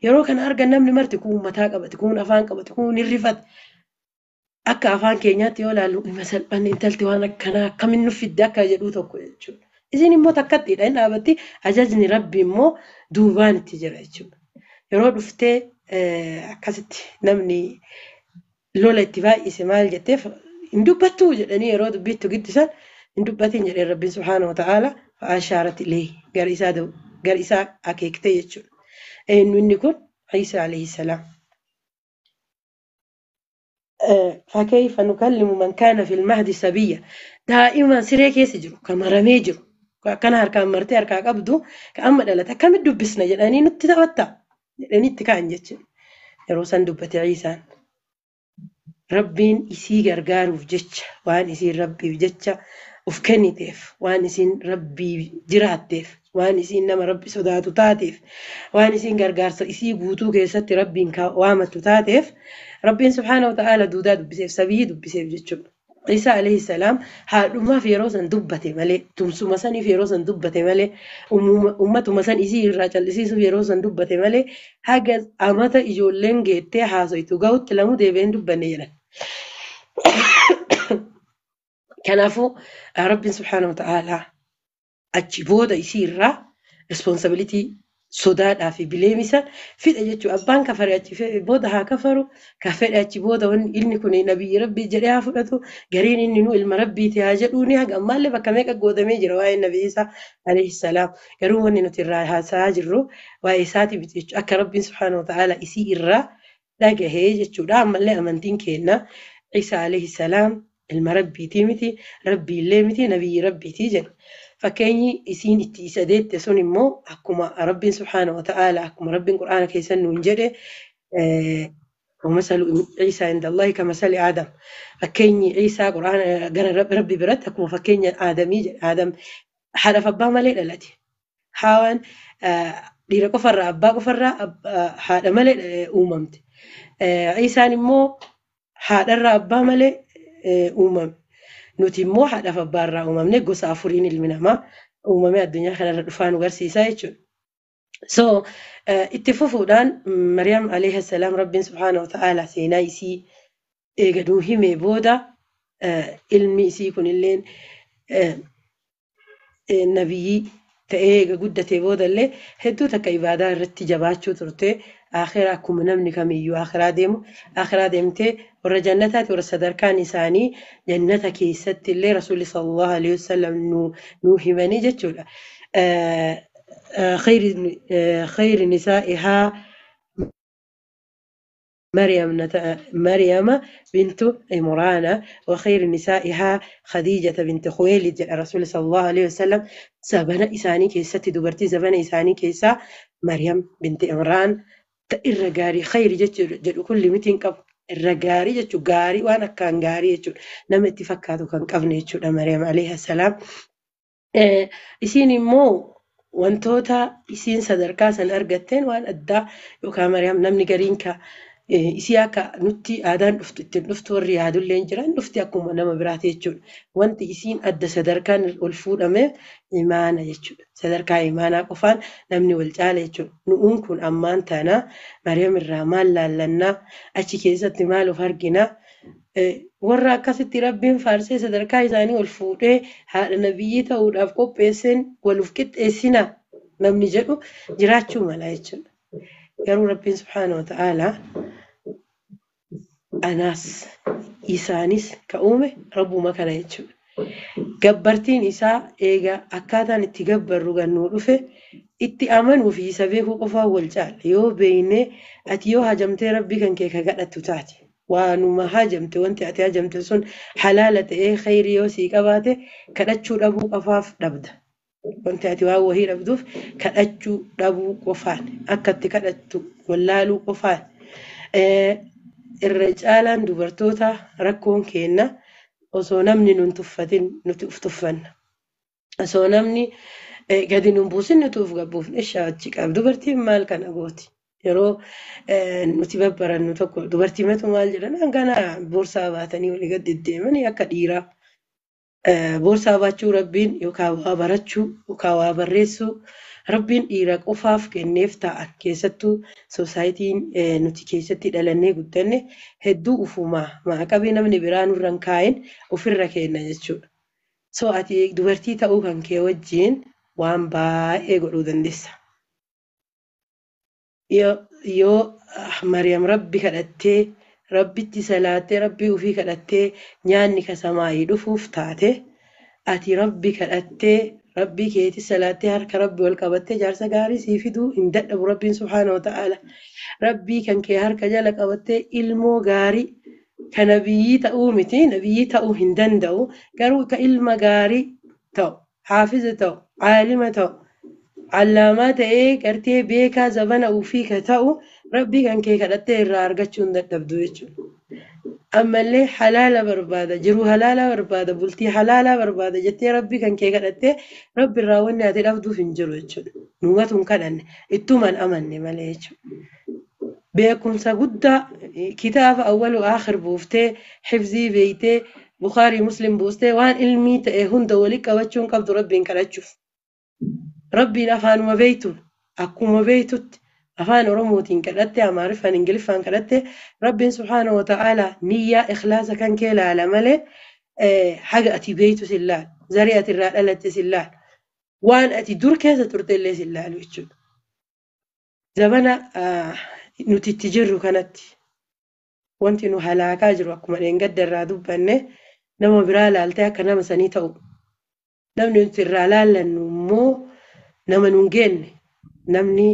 Yeroo kana argan namni marti kun mataa qabate, kun afaan qabate, kun hirrifate. Akka afaan keenyaatti yoo ilaallu dhimma salphanne intalti waan akkanaa akkamiin nu fidde akka jedhu tokko jechuudha. Isin immoo takkattiidha hin dhaabatti ajajni rabbi immoo duubaan itti jira jechuudha. Yeroo dhuftee akkasitti namni lola itti baay'ise maal jetteef hin dubbattuu jedhanii yeroo dubbiitti giddisan hin dubbatin jedheen rabbiin subhaanahu wa ta'aala fa'aashaarat ilayhi gara isaa akeekte jechuudha. Eenyu inni kun Iisaa alayhi salaam. فكيف نكلم من كان في المهد سبيا دائما siree keessa jiru kan maramee jiru akkana harkaan martee harkaa qabdu kan amma dhalate akkamitti dubbisna jedhanii nutti taphatta jedhanii itti ka'an jechuudha. Yeroo san dubbate Iisaan rabbiin isii gargaaruuf jecha waan isiin rabbiif jecha of kenniteef waan isiin rabbii jiraatteef waan isiin nama rabbi sodaatu taateef waan isiin gargaarsa isii guutuu keessatti rabbiin waamattu taateef rabbiin subhaanahu wa ta'aala duudaa dubbiseef sabiyyii dubbiseef jechuudha. Iisaa alayhi salaam haadhumaaf yeroo san dubbate malee tumsuma saniif yeroo san dubbate malee ummatuma san isii irraa callisiisuuf yeroo san dubbate malee haga amata ijoolleen geettee haasoytu gahutti lamuu deebi'ee hin dubbanne jedhan. Kanaafuu rabbiin subhaanahu wa ta'aala achi booda isii irraa responsibility sodaadhaa fi bileemisa fidha jechuudha. Abbaan kafare achi booda haa kafaru, ka fedhe achi booda wanni inni kun nabiyyi rabbii jedhee haa fudhatu, gariin inni nu ilma rabbiiti haa jedhuu ni haga ammaallee bakka meeqa goodamee jira waa'ee nabi Isaa alayhi salaam. Garuu wanni nuti irraa haasa'aa jirru waa'ee isaati miti jechuudha. Akka rabbiin subhaanahu wa ta'aala isii irraa dhagahee jechuudha. Ammallee amantiin keenya Isaa alayhi salaam ilma rabbiitii miti, rabbiillee miti, nabiyyi rabbiitii jedha. Fakkeenyi isiin itti isa deette sun immoo akkuma rabbiin subhaanahu wa ta'aala akkuma rabbiin qur'aana keessa nuun jedhe ومثل عيسى عند الله كمثل آدم fakkeenyi Iisaa qur'aana gara rabbi biratti akkuma fakkeenya Aadamii jedhe. Aadam haadhaaf abbaa malee dhalate. Haawaan dhiira qofarraa abbaa qofarraa haadha malee uumamte. Iisaan immoo haadharraa abbaa malee uumame. Nuti immoo haadhaaf abbaarraa uumamne gosa afuriin ilmi namaa uumamee addunyaa kanarra dhufaa nu garsiisaa jechuudha. So itti fufuudhaan Mariyaam alayhi salaam rabbiin subhaanahu wa ta'aala seenaa isii eega nuu himee booda ilmi isii kunilleen nabiyyii ta'ee eega guddatee boodallee hedduu takka ibaadaa irratti jabaachuu turte. Akhiraa akkuma namni kamiyyuu akhiraa deemu akhiraa deemtee warra jannataati warra sadarkaan isaanii jannata keessatti illee rasuulli sallallahu alaihi wasallam nu himanii jechuudha. خير نسائها مريم بنت عمران وخير نسائها خديجة بنت خويلد الرسول صلى الله عليه وسلم. زبنا إساني كيسة دبرتي زبنا إساني كيسة مريم بنت عمران الرجاري خير جت كل متين قب الرجاري جت جاري وأنا كان جاري جت نم اتفكاتو كان قبني جت مريم عليها السلام. إسيني مو wantoota isiin sadarkaa san argatteen waan addaa yookaan Mariyaam namni gariin ka isii akka nutti aadaan dhuftu ittiin dhuftu warri yaadullee hin jiran dhufti akkuma nama biraati jechuudha. Wanti isiin adda sadarkaan ol fuudhame imaana jechuudha. Sadarkaa imaanaa qofaan namni wal caala jechuudha. Nu'uun kun ammaan tana Mariyaam irraa maal laallannaa achi keessatti maal of arginaa? Warra akkasitti rabbiin faarsee sadarkaa isaanii ol fuudhee haadha nabiyyii ta'uudhaaf qopheesseen wal of qixxeessina namni jedhu jiraachuu mala jechuudha. Garuu rabbiin subhaana wa ta'aalaa anaas isaanis ka uume rabbuma kana jechuudha. Gabbartiin isaa eega akkaataan itti gabbarru gannuu dhufe itti amanuu fi isa beekuu qofaan wal caala. Yoo beeknee ati yoo hajamtee rabbii kan kee ka kadhattu taate waanuma hajamte wanti ati hajamte sun halaala ta'ee khayrii yoo sii qabaate kadhachuu dhabuu qofaaf dhabda. Wanti ati waan wahii dhabduuf kadhachuu dhabuu qofaan akka itti kadhattu wallaaluu qofaan. Irra caalaan dubartoota rakkoon kenna osoo namni nun tuffatin nuti uf tuffanna. Osoo namni gadi nun buusin nuti uf gabbuufne achi qaba. Dubartiin maal kana gooti? Yeroo nuti babbarannu tokko dubartii matu maal jedhan hangana boorsaa baatanii walii gad deddeemanii akka dhiiraa. Boorsaa baachuu rabbiin yookaan waa barachuu yookaan waa barreessuu rabbiin dhiira qofaaf kenneef ta'an keessattuu soosaayitiin nuti keessatti dhalannee guddanne hedduu ufumaa maaqabii namni biraa nurra hin kaa'in ofirra kenna jechuudha. So ati dubartii ta'uu kan kee wajjin waan baay'ee godhuu dandeessa. Yoo Mariyaam rabbi kadhattee rabbitti salaattee rabbii ofii kadhattee nyaanni ka samaayii dhufuuf taate ati rabbi kadhattee rabbii keetti salaattee harka rabbi wal qabattee jaarsa gaarii sii fiduu hin dadhabu rabbiin subhaana wa ta'aala. Rabbii kan kee harka jala qabattee ilmoo gaarii ka nabiyyii ta'uu miti nabiyyii ta'uu hin danda'u garuu ka ilma gaarii ta'u haafiza ta'u caalima ta'u allaamaa ta'ee gartee beekaa zabana ofii ka ta'u rabbii kan kee kadhattee irraa argachuu hin dadhabdu jechuudha. Ammallee halaala barbaada jiruu halaala barbaada bultii halaala barbaada jettee rabbii kan kee kadhattee rabbi irraa wanni ati dhabduuf hin jiru jechuudha. Nuumatu hin kadhanne ittumaan amanne malee jechuudha. Beekumsa guddaa kitaaba awwalu aakhir buuftee hifzii beeytee Bukaarii Muslim buustee waan ilmii ta'e hunda walii qabachuu hin qabdu rabbiin kadhachuuf. Rabbiin afaanuma beeytuun akkuma beeytutti afaan Oromootiin kadhatte Amaariffaan Ingiliffaan kadhatte rabbiin subhaana wa ta'aalaa niyyaa ikhlaasa kan kee laala malee haga ati beeytu sin laalu zarii ati irraa dhalatte sin laalu waan ati dur keessa turte illee sin laalu jechuudha. Zabana nuti itti jirru kanatti wanti nu halaakaa jiru akkuma dheengadda irraa dubbanne nama biraa laaltee akka nama sanii ta'u namni nuti irraa laallannu immoo nama nun geenne namni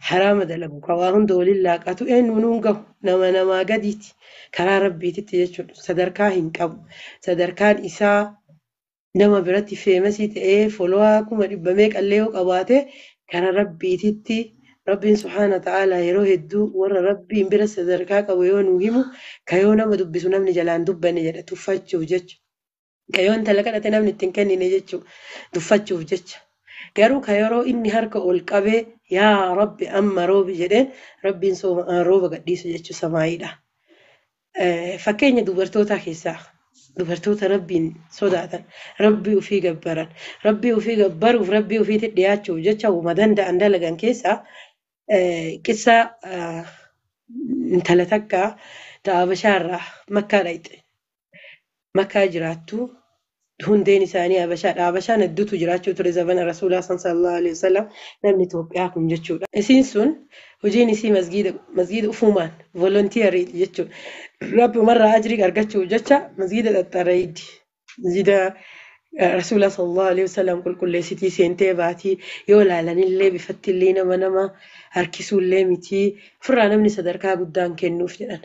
haraama dalagu ka waa hunda waliin laaqatu eenyu nuun gahu nama namaa gadiiti karaa rabbiititti jechuudha sadarkaa hin qabu sadarkaan isaa nama biratti feemasii ta'ee folowaa 100,000 meeqallee yoo qabaate karaa rabbiititti rabbiin subhaana ta'aalaa yeroo hedduu warra rabbiin bira sadarkaa qabu yoo nuu himu ka yoo nama dubbisu namni jalaan dubbanne jedha tuffachuuf jecha ka yoo intala kadhate namni ittiin kennine jechuudha tuffachuuf jecha. Garuu ka yeroo inni harka ol qabee yaa rabbi amma roobi jedheen rabbiin rooba gadhiisu jechuun samaayiidha. Fakkeenya dubartootaa keessaa dubartoota rabbiin sodaatan rabbii ofii gabbaran rabbii ofii gabbaruuf rabbii ofiitti dhiyaachuuf jecha uuma danda'an dalagan keessaa qissa intala takka ta Habashaarraa Makkaa dhaqxe. Makkaa jiraattu hundeen isaanii Habashaadha. Habashaan hedduutu jiraachuu ture zabana Rasuulaa sallallahu alaihi wasallam namni Itoophiyaa kun jechuudha. Isiin sun hojiin isii masgiida ufumaan volontiyarii jechuudha. Rabbi umarraa ajrii argachuuf jecha masgiida xaxxareeydi. Masgiida Rasuula sallallahu alaihi wasallam qulqulleessitii seentee baatii yoo ilaalanillee bifattillee nama nama harkisuullee miti ofirraa namni sadarkaa guddaan kennuuf jedhan.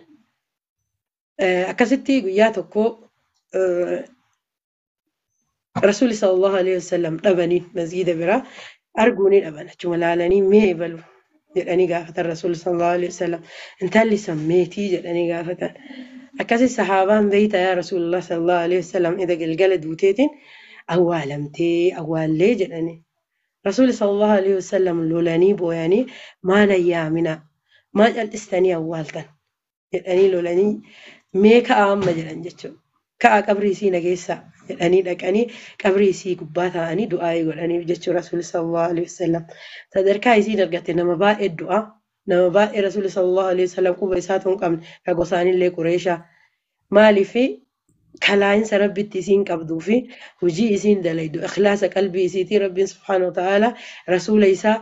Akkasitti guyyaa tokko Rasuulli sallallahu alaihi wasallam dhabanii masgiida biraa arguu ni dhaban achuma ilaalanii mee ebalu jedhanii gaafatan Rasuulli sallallahu alaihi wasallam intalli san meetii jedhanii gaafatan. Akkasi sahaabaan beeyta yaa Rasuulullah sallallahu alaihi wasallam ida galgala duuteetiin awwaalamtee awwaallee jedhanii. Rasuulli sallallahu alaihi wasallam lolanii booyanii maal ayyaamina maal cal'istanii awwaaltan jedhanii lolanii mee ka'aa amma jedhan jechuudha. Ka'aa qabrii isii nageessaa jedhanii dhaqanii qabrii isii gubbaa taa'anii du'aa'ii godhaniif jechuudha Rasuulli sallallahu alaihi wasallam. Sadarkaa isiin argatte nama baay'ee du'aa nama baay'ee Rasuulli sallallahu alaihi wasallam quba isaatu hin qabne ka gosaanillee Qureeshaa. Maaliif kalaa'insa rabbitti isiin qabduu fi hojii isiin dalaydu ikhlaasa qalbii isiitii rabbiin subhaanahu wa ta'ala rasuula isaa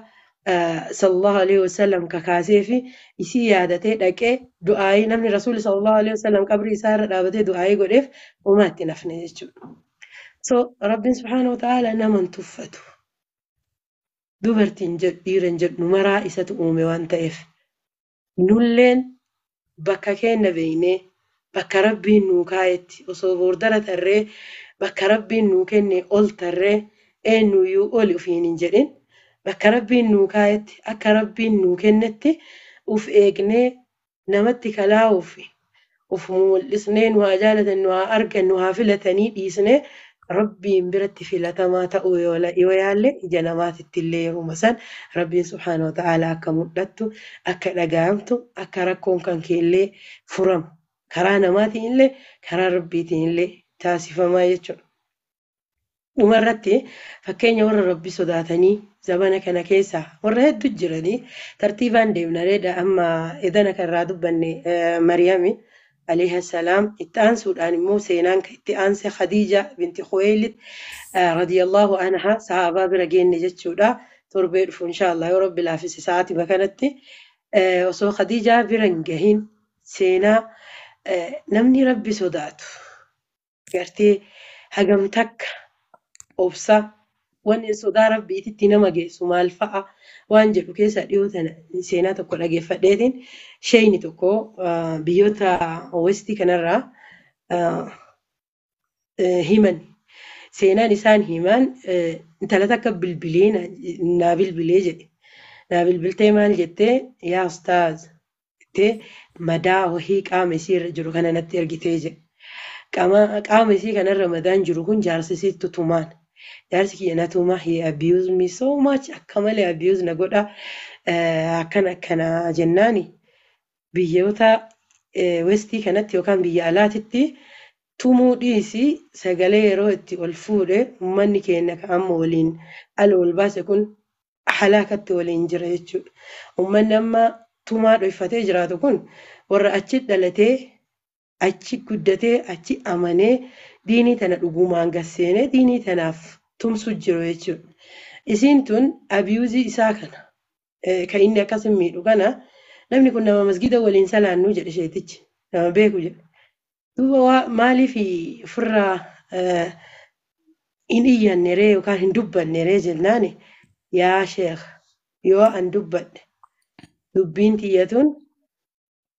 sallallahu alaihi wasallam kakaasee fi isii yaadatee dhaqee du'aayii namni rasuulli sallallahu alaihi wasallam qabrii isaa irra dhaabatee du'aayii godheef homaa itti nafne jechuudha. So rabbiin subhaanahu wa ta'ala nama hin tuffatu. Dubartiin jedhu dhiira hin jedhu maraa isatu uume waan ta'eef. Nulleen bakka keenya beeknee bakka rabbiin nuu kaa'etti osoo boordara tarree bakka rabbiin nuu kenne ol tarree eenyuyyuu oli ofiin hin jedhin bakka rabbiin nuu kaa'etti akka rabbiin nuu kennetti uf eegnee namatti kalaa'uuf uf mul'isnee nu haa jaalatan nu haa argan nu haa filatanii dhiisnee rabbiin biratti filatamaa ta'uu yoo yaalle ija namaatitti illee yeruma san rabbiin subhaanahu wa ta'ala akka mul'attu akka dhaga'amtu akka rakkoon kan kee illee furamu karaa namaatiin illee karaa rabbiitiin illee taasifamaa jechuudha. Dhumarratti fakkeenya warra rabbi sodaatanii zamana kana keessa warra hedduu jiranii tartiibaan deemna amma edana kanarraa dubbanne Mariyami alayhi salaam itti aansuudhaan immoo seenaan itti aanse Khadiija binti Khuwaylid radiyallahu anha sahaabaa bira geenne jechuudha. Torbee dhufu inshaallah yoo rabbi laafise sa'aatii kanatti osoo Khadiijaa bira hin gahin seenaa namni rabbi sodaatu gartee hagam takka obsa wanni sodaa rabbiititti nama geessu maal fa'a waan jedhu keessa dhiyoo tana seenaa tokko dhageeffadheetiin sheeyni tokko biyyoota westii kanarraa himan. Seenaan isaan himan intala takka bilbilee naa bilbilee jedhe. Naa bilbiltee maal jettee yaa ustaaz jettee madaa wahii qaama isii irra jiru kana natti ergitee jedhe. Qaama isii kanarra madaan jiru kun jaarsa isiitti tumaan. Jaarsi kiyya na tuma he abuse me so much akka malee abuse na godha akkana akkana jennaani biyyoota westii kanatti yookaan biyya alaatitti tumuu dhiisi sagalee yeroo itti ol fuudhe uummanni keenya ka amma waliin ala ol baase kun halaakatti waliin jira jechuudha. Uummanni amma tumaa dhoyfatee jiraatu kun warra achi dhalatee achi guddatee achi amanee diinii tana dhugumaan gasseenee diinii tanaaf tumsu jiru jechuudha. Isiin tun abiyuuzii isaa kana kan inni akkas miidhu kana namni kun nama masgida waliin salaannuu jedhe sheetichi nama beeku jedhe. Duuba maaliif ofirraa hin iyyanne ree yookaan hin dubbanne ree jennaani yaa sheekh yoo an dubbadhe dubbiin tiyyatuun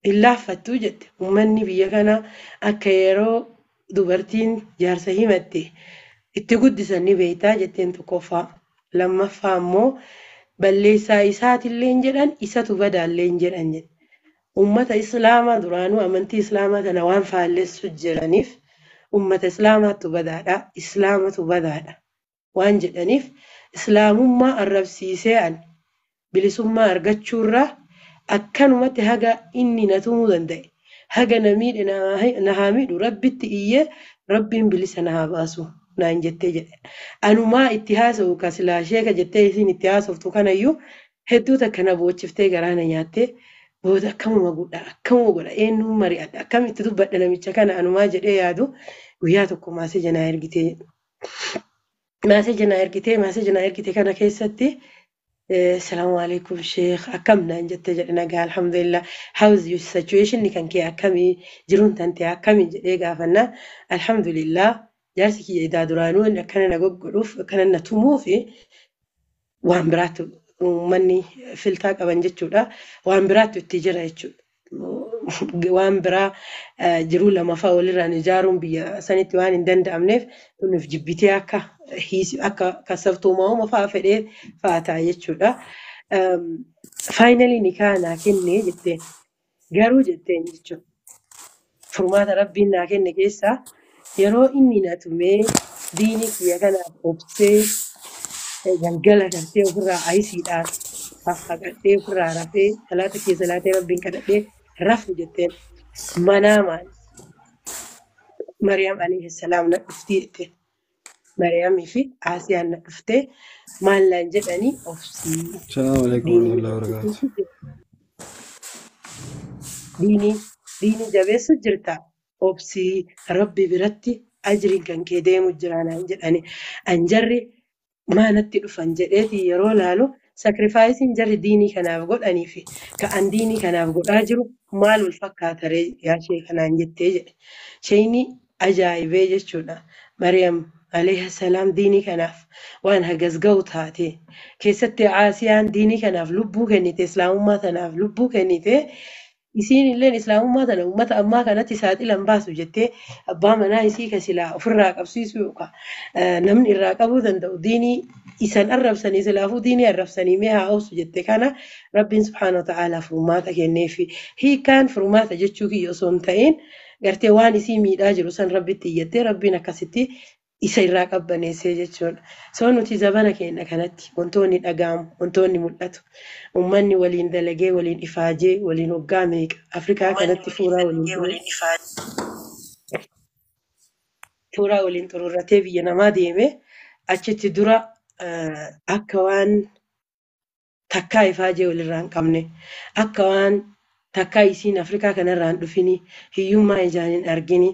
hin laaffattuu jette. Uummanni biyya kanaa akka yeroo dubartiin jaarsa himatte itti guddisan ni beektaa jetteen tokkoffaa. Lammaffaa immoo balleessaa isaatillee hin jedhan isatu badaallee hin jedhan jette. Uummata Islaamaa duraanuu amantii Islaamaa tana waan faallessu jiraniif uummata Islaamaatu badaadha, Islaamatu badaadha waan jedhaniif Islaamummaa arrabsiisee ani bilisummaa argachuurraa akkanumatti haga inni na tumuu danda'e haga na miidhe na haa miidhu rabbitti iyyee rabbiin bilisa na haa baasu naan jettee jedhe. Anumaa itti haasa'u ka silaa sheeka jettee isiin itti haasoftu kanayyuu hedduu takka na boochiftee garaa na nyaattee booda akkamuma godha akkamuma godha eenyuun mari'adha akkamitti dubbadha namicha kana anumaa jedhee yaadu guyyaa tokko maaseja naa ergitee jedhe. Maaseja naa ergitee maaseja naa ergite kana keessatti Assalamu alaikum sheekh akkam naan jette jedhe nagaa alhamdulillah how is your situation kan kee akkamii jiruun tante akkamii jedhee gaafannaa alhamdulillah Jaarsi kiyya idaa duraanuu inni akkana na goggodhuuf akkana na tumuu fi waan biraatti uummanni filtaa qaban jechuudha. Waan biraatti itti jira jechuudha. Waan biraa jiruu lamaffaa walirraan ijaaruun biyya sanitti waan hin danda'amneef nuuf jibbitee akka akka kasabtuumaa fa'aa fedhee fa'aa ta'a jechuudha. Faayinalii nikaa naa kenne jetteen garuu jetteen jechuudha. Furmaata rabbiin naa kenne keessaa yeroo inni na tumee diinii kiyya kanaaf obsee galgala gartee ofirraa ayisiidhaan faffaqadhee ofirraa rafee salaata kee salaatee rabbiin kadhadhee rafu jetteen manaa maal Mariyaam alayhi salaam na dhuftii jetteen. Mariyaamii fi Asiyaan na dhuftee maal naan jedhanii obsii Salaamu alaikum diinii warahmatullahi wabarakatuh. Diinii jabeessu jirta obsii rabbi biratti ajriin kan kee deemu jira naan jedhani. An jarri maanatti dhufan jedheeti yeroo laalu sakrifaayisiin jarri diinii kanaaf godhanii fi ka'an diinii kanaaf godhaa jiru maal wal fakkaata ree yaa ishee kanaan jettee jedhe. Isheenii ajaa'ibee jechuudha. Mariyaam alayhi salaam diinii kanaaf waan hagas ga'u taate keessatti Aasiyaan diinii kanaaf lubbuu kennite islaamummaa tanaaf lubbuu kennite isiin illeen islaamummaa tana uummata ammaa kanatti saaxilan baasu jettee abbaa manaa isii ka silaa ofirraa qabsiisuu yookaan namni irraa qabuu danda'u diinii isan arrabsanii silaafuu diinii arrabsanii mee haa obsu jette kana rabbiin subhaana wa ta'aalaa furmaata kenneefi hiikkaan furmaata jechuu kiyya osoo hin ta'in gartee waan isii miidhaa jiru san rabbitti iyyattee rabbiin akkasitti isa irraa qabbaneessee jechuudha. So nuti zabana keenya kanatti wantoonni dhaga'amu, wantoonni mul'atu, uummanni waliin dalagee, waliin ifaajee, waliin hoggaa meeqa Afrikaa kanatti fuuraa waliin xururratee biyya namaa deeme achitti dura akka waan takkaa ifaajee walirraa hin qabne, akka waan takkaa isiin Afrikaa kanarraa hin dhufini, hiyyummaa ijaan hin argini.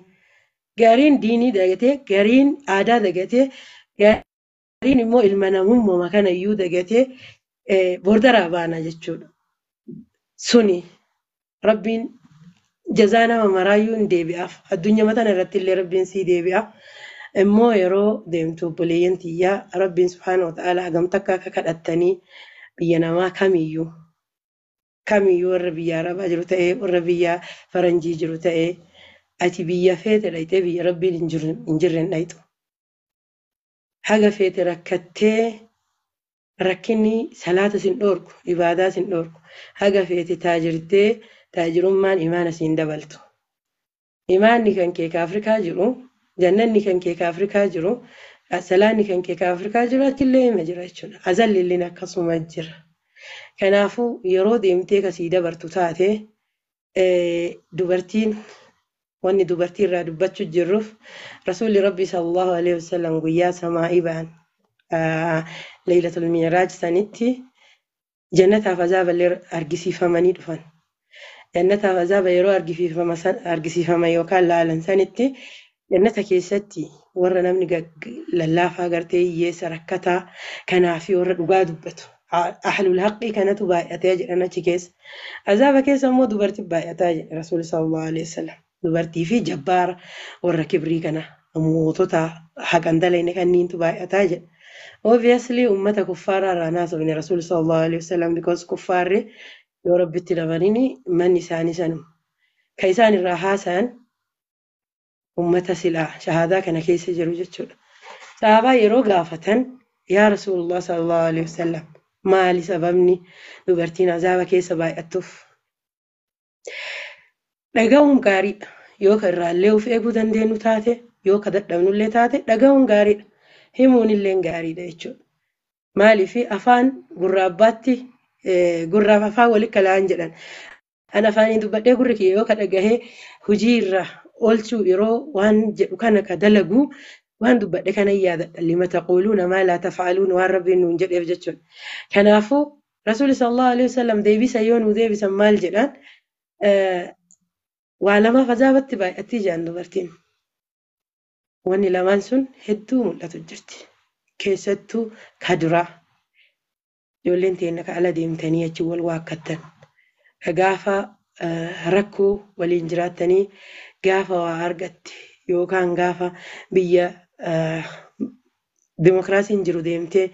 Gariin diinii dagatee, gariin aadaa dagatee, gariin immoo ilma namummaa kana iyyuu dagatee boordaraa baana jechuudha. Suni rabbiin jazaa nama maraayyuu hin deebi'aaf. Addunyaa tana irratti illee rabbiin sii deebi'a. Immoo yeroo deemtu obboleeyyan tiyyaa rabbiin subhaana wa ta'aalaa hagam takka akka kadhattanii biyya namaa kamiyyuu kamiyyuu warra biyya arabaa jiru ta'ee warra biyya faranjii jiru ta'ee ati biyya feete dhayxee biyya rabbiin hin jirre hin dhayxu. Haga feete rakkattee rakkinni salaata sin dhoorku, ibaadaa sin dhoorku. Haga feete taajirtee taajirummaan imaana siin dabaltu. Imaanni kan kee ka Afrikaa jiru, jannanni kan kee ka Afrikaa jiru, salaanni kan kee ka Afrikaa jiru achillee hima jira jechuudha. Azalli akkasuma jira. Kanaafuu yeroo deemtee kasii dabartu taate dubartiin wanni dubartii irraa dubbachuu jirruuf rasuulli rabbi sallallahu alaihi wasallam guyyaa samaa'ii ba'an leeylatul miiraaj sanitti jannataaf azaaba illee argisiifamanii dhufan. Jannataaf azaaba yeroo argisiifaman yookaan laalan sanitti jannata keessatti warra namni lallaafaa gartee hiyyeessa rakkataa kanaa fi warra dhugaa dubbatu. Ahlul haqqii kanatu baay'atee jedhan achi keessa. Azaaba keessa immoo dubartii baay'ataa jedhe rasuulli sallallahu alaihi wasallam. Dubartii fi jabbaara warra kibrii kana mootota haqan dalayne kanniintu baay'ataa jedhe. Obviously uummata kuffaaraa irraa naasofne rasuulli sallallahu alaihi wasallam because kuffaarri yoo rabbitti dabalini manni isaanii sanuma. Ka isaan irraa haasa'an uummata silaa shahaadaa kana keessa jiru jechuudha. Sahaabaa yeroo gaafatan yaa Rasuulullah sallallahu alaihi wasallam maali sababni dubartiin azaaba keessa baay'attuuf? Dhaga'uun gaariidha. Yoo ka irraallee of eeguu dandeenyu taate, yoo ka dadhabnullee taate dhaga'uun gaariidha. Himuun illee gaariidha jechuudha. Maaliif afaan gurra abbaatti gurraaf afaan walitti kala'an jedhan. An afaaniin dubbadhee gurri kiyya yoo ka dhagahee hojii irra oolchuu yeroo waan jedhu kana ka dalagu waan dubbadhe kana yaadadha. Lima taquuluuna maa laa taf'aluun waan rabbiin nuun jedheef jechuudha. Kanaafuu Rasuulli sallallahu alaihi wasallam deebisa yoo nuu deebisan maal jedhaan waa lamaaf azaabatti baay'attii jedhan dubartiin. Wanni lamaan sun hedduu mul'atu jirti. Keessattuu ka duraa ijoolleen teenya ka ala deemtanii achi wal waakkattan. Ka gaafa rakkoo waliin jiraattanii gaafa waa argatte yookaan gaafa biyya Dimokiraasiin jiru deemtee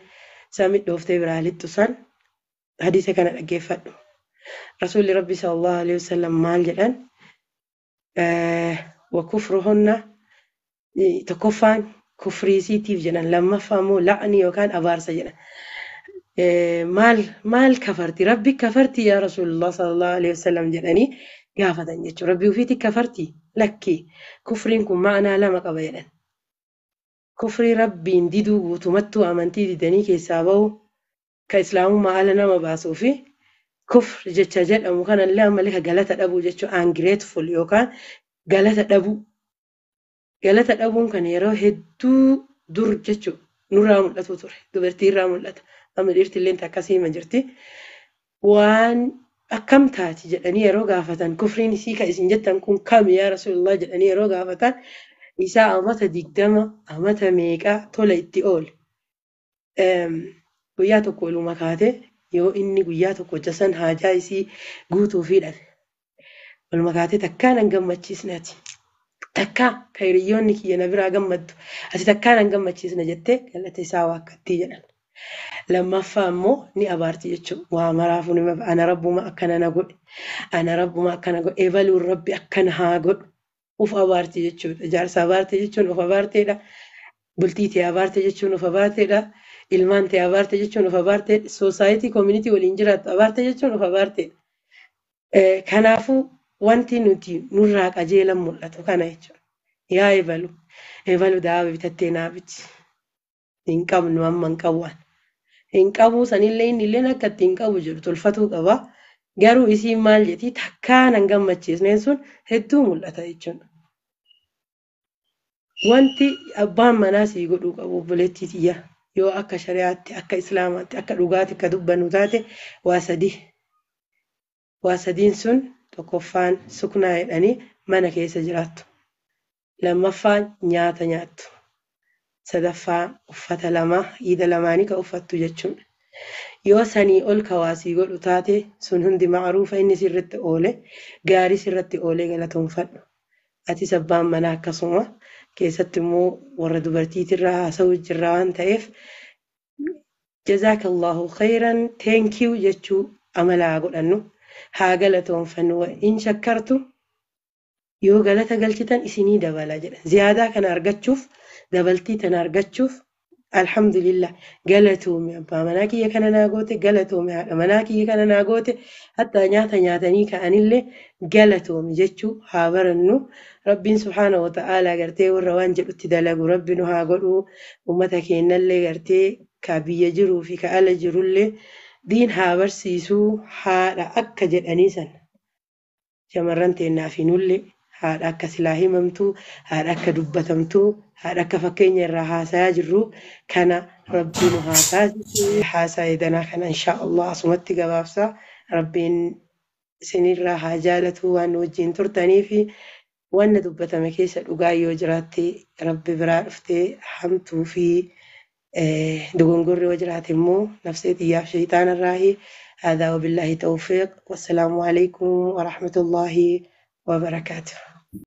samii dhooftee biraa lixxu san hadiisa kana dhaggeeffadhu. Rasuulli Rabbi sallallahu alaihi wasallam maal jedhan? Wa kufruhunna, tokkoffaan kufriisiitiif jedhan, lammaffaa immoo la'ni yookaan abaarsa jedhan. Maal maal kafarti? Rabbi kafarti yaa Rasuulullah sallallahu alaihi wasallam jedhanii gaafatan jechuudha. Rabbi ofiitti kafarti? Lakki, kufriin kun ma'anaa lama qaba jedhan. Kufrii Rabbiin diduu, guutumattuu amantii didanii keessaa bahu, ka islaamummaa ala nama baasuu, fi kufr jecha jedhamu kanallee ammallee ka galata dhabuu jechuun, ungrateful yookaan galata dhabuu. Galata dhabuun kan yeroo hedduu dur jechuudha nurraa mul'atu ture. Dubartii irraa mul'ata. Amma dhiirti illee akkasii hima jirti. Waan akkam taati jedhanii yeroo gaafatan, kufriin isii ka isin jettan kun kam yaa Rasuulullah jedhanii yeroo gaafatan, isaa amata 20 amata meeqaa tola itti oole. Guyyaa tokko oluma kaate yoo inni guyyaa tokko jasan haajaa isii guutuufii dhabe. Oluma kaatee, "Takkaa nan gammachiisne ati. Takkaa ka hiriyoonni kiyya na biraa gammaddu. Ati takkaa nan gammachiisne," jettee galata isaa waakkattii jedhan. Lammaffaa immoo ni abaarti jechuudha. Waa maraafuu ana rabbuma akkana na godhe. Ana rabbuma akkana godhe. Ebaluun rabbi akkana haa godhu. Uf abaarti jechuudha. Jaarsa abaarte jechuun uf abaarteedha. Bultii ta'e abaarte jechuun uf abaarteedha. Ilmaan ta'e abaarte jechuun uf abaarteedha. Society, community waliin jiraattu abaarte jechuun uf abaarteedha. Kanaafuu wanti nuti nurraa qajeelan mul'atu kana jechuudha. Yaa ebalu, ebalu daaba bitattee naa biti. Hin qabnu, amma hin qabu ani. Hin qabu sanillee inni illee akka itti hin qabu jedhu tolfatuu qaba. Garuu isiin maal jetti? Takkaa nan gammachiisneen sun hedduu mul'ata jechuudha. Wanti abbaan manaa sii godhuu qabu, obboleettii tiyya, yoo akka shari'aatti, akka islaamaatti, akka dhugaatti akka dubbannu taate, waa sadi. Waa sadiin sun tokkoffaan suknaa jedhanii mana keessa jiraattu. Lammaffaan nyaata nyaattu. Sadaffaa uffata lama iida lamaanii ka uffattu jechuudha. Yoo sanii ol ka waa sii godhu taate, sun hundi ma'ruufa inni sirritti oole, gaarii sirratti oolee galatoonfadhu. Atis abbaan manaa akkasuma. Keessatti immoo warra dubartiitirraa haasa'uu jirra waan ta'eef, jazaakallahu khayran, thank you jechuu amala haa godhannu, haa galatoonfannu. In shakkartu, yoo galata galchitan isinii dabala jedha. Ziyaadaa kana argachuuf, dabaltii tana argachuuf, alhamdulillah, galatoomi abbaa manaa kiyya kana naa goote, galatoomi haadha manaa kiyya kana naa goote, hattaa nyaata nyaatanii ka'anillee galatoomi jechuu haa barannu. Rabbiin subhaanahu wa ta'aalaa gartee warra waan jedhutti dalagu rabbi nu haa godhu. Ummata keenyallee gartee ka biyya jiruu fi ka ala jirullee diin haa barsiisuu. Haadha akka jedhanii sana shamarran teennaa fi nullee haadha akka silaa himamtuu, haadha akka dubbatamtuu, haadha akka fakkeenya irraa haasayaa jirru kana rabbi nu haa taasisu. Haasaa edanaa kana insha Allah asumatti gabaabsa. Rabbiin isinirraa haa jaalatu waan nu wajjin turtanii fi wanna dubbatame keessa dhugaa yoo jiraatte rabbi biraa dhuftee, hamtuu fi dogongorri yoo jiraate immoo nafsee xiyyaaf shayxaana irraahi. هذا وبالله توفيق، والسلام عليكم ورحمة الله وبركاته.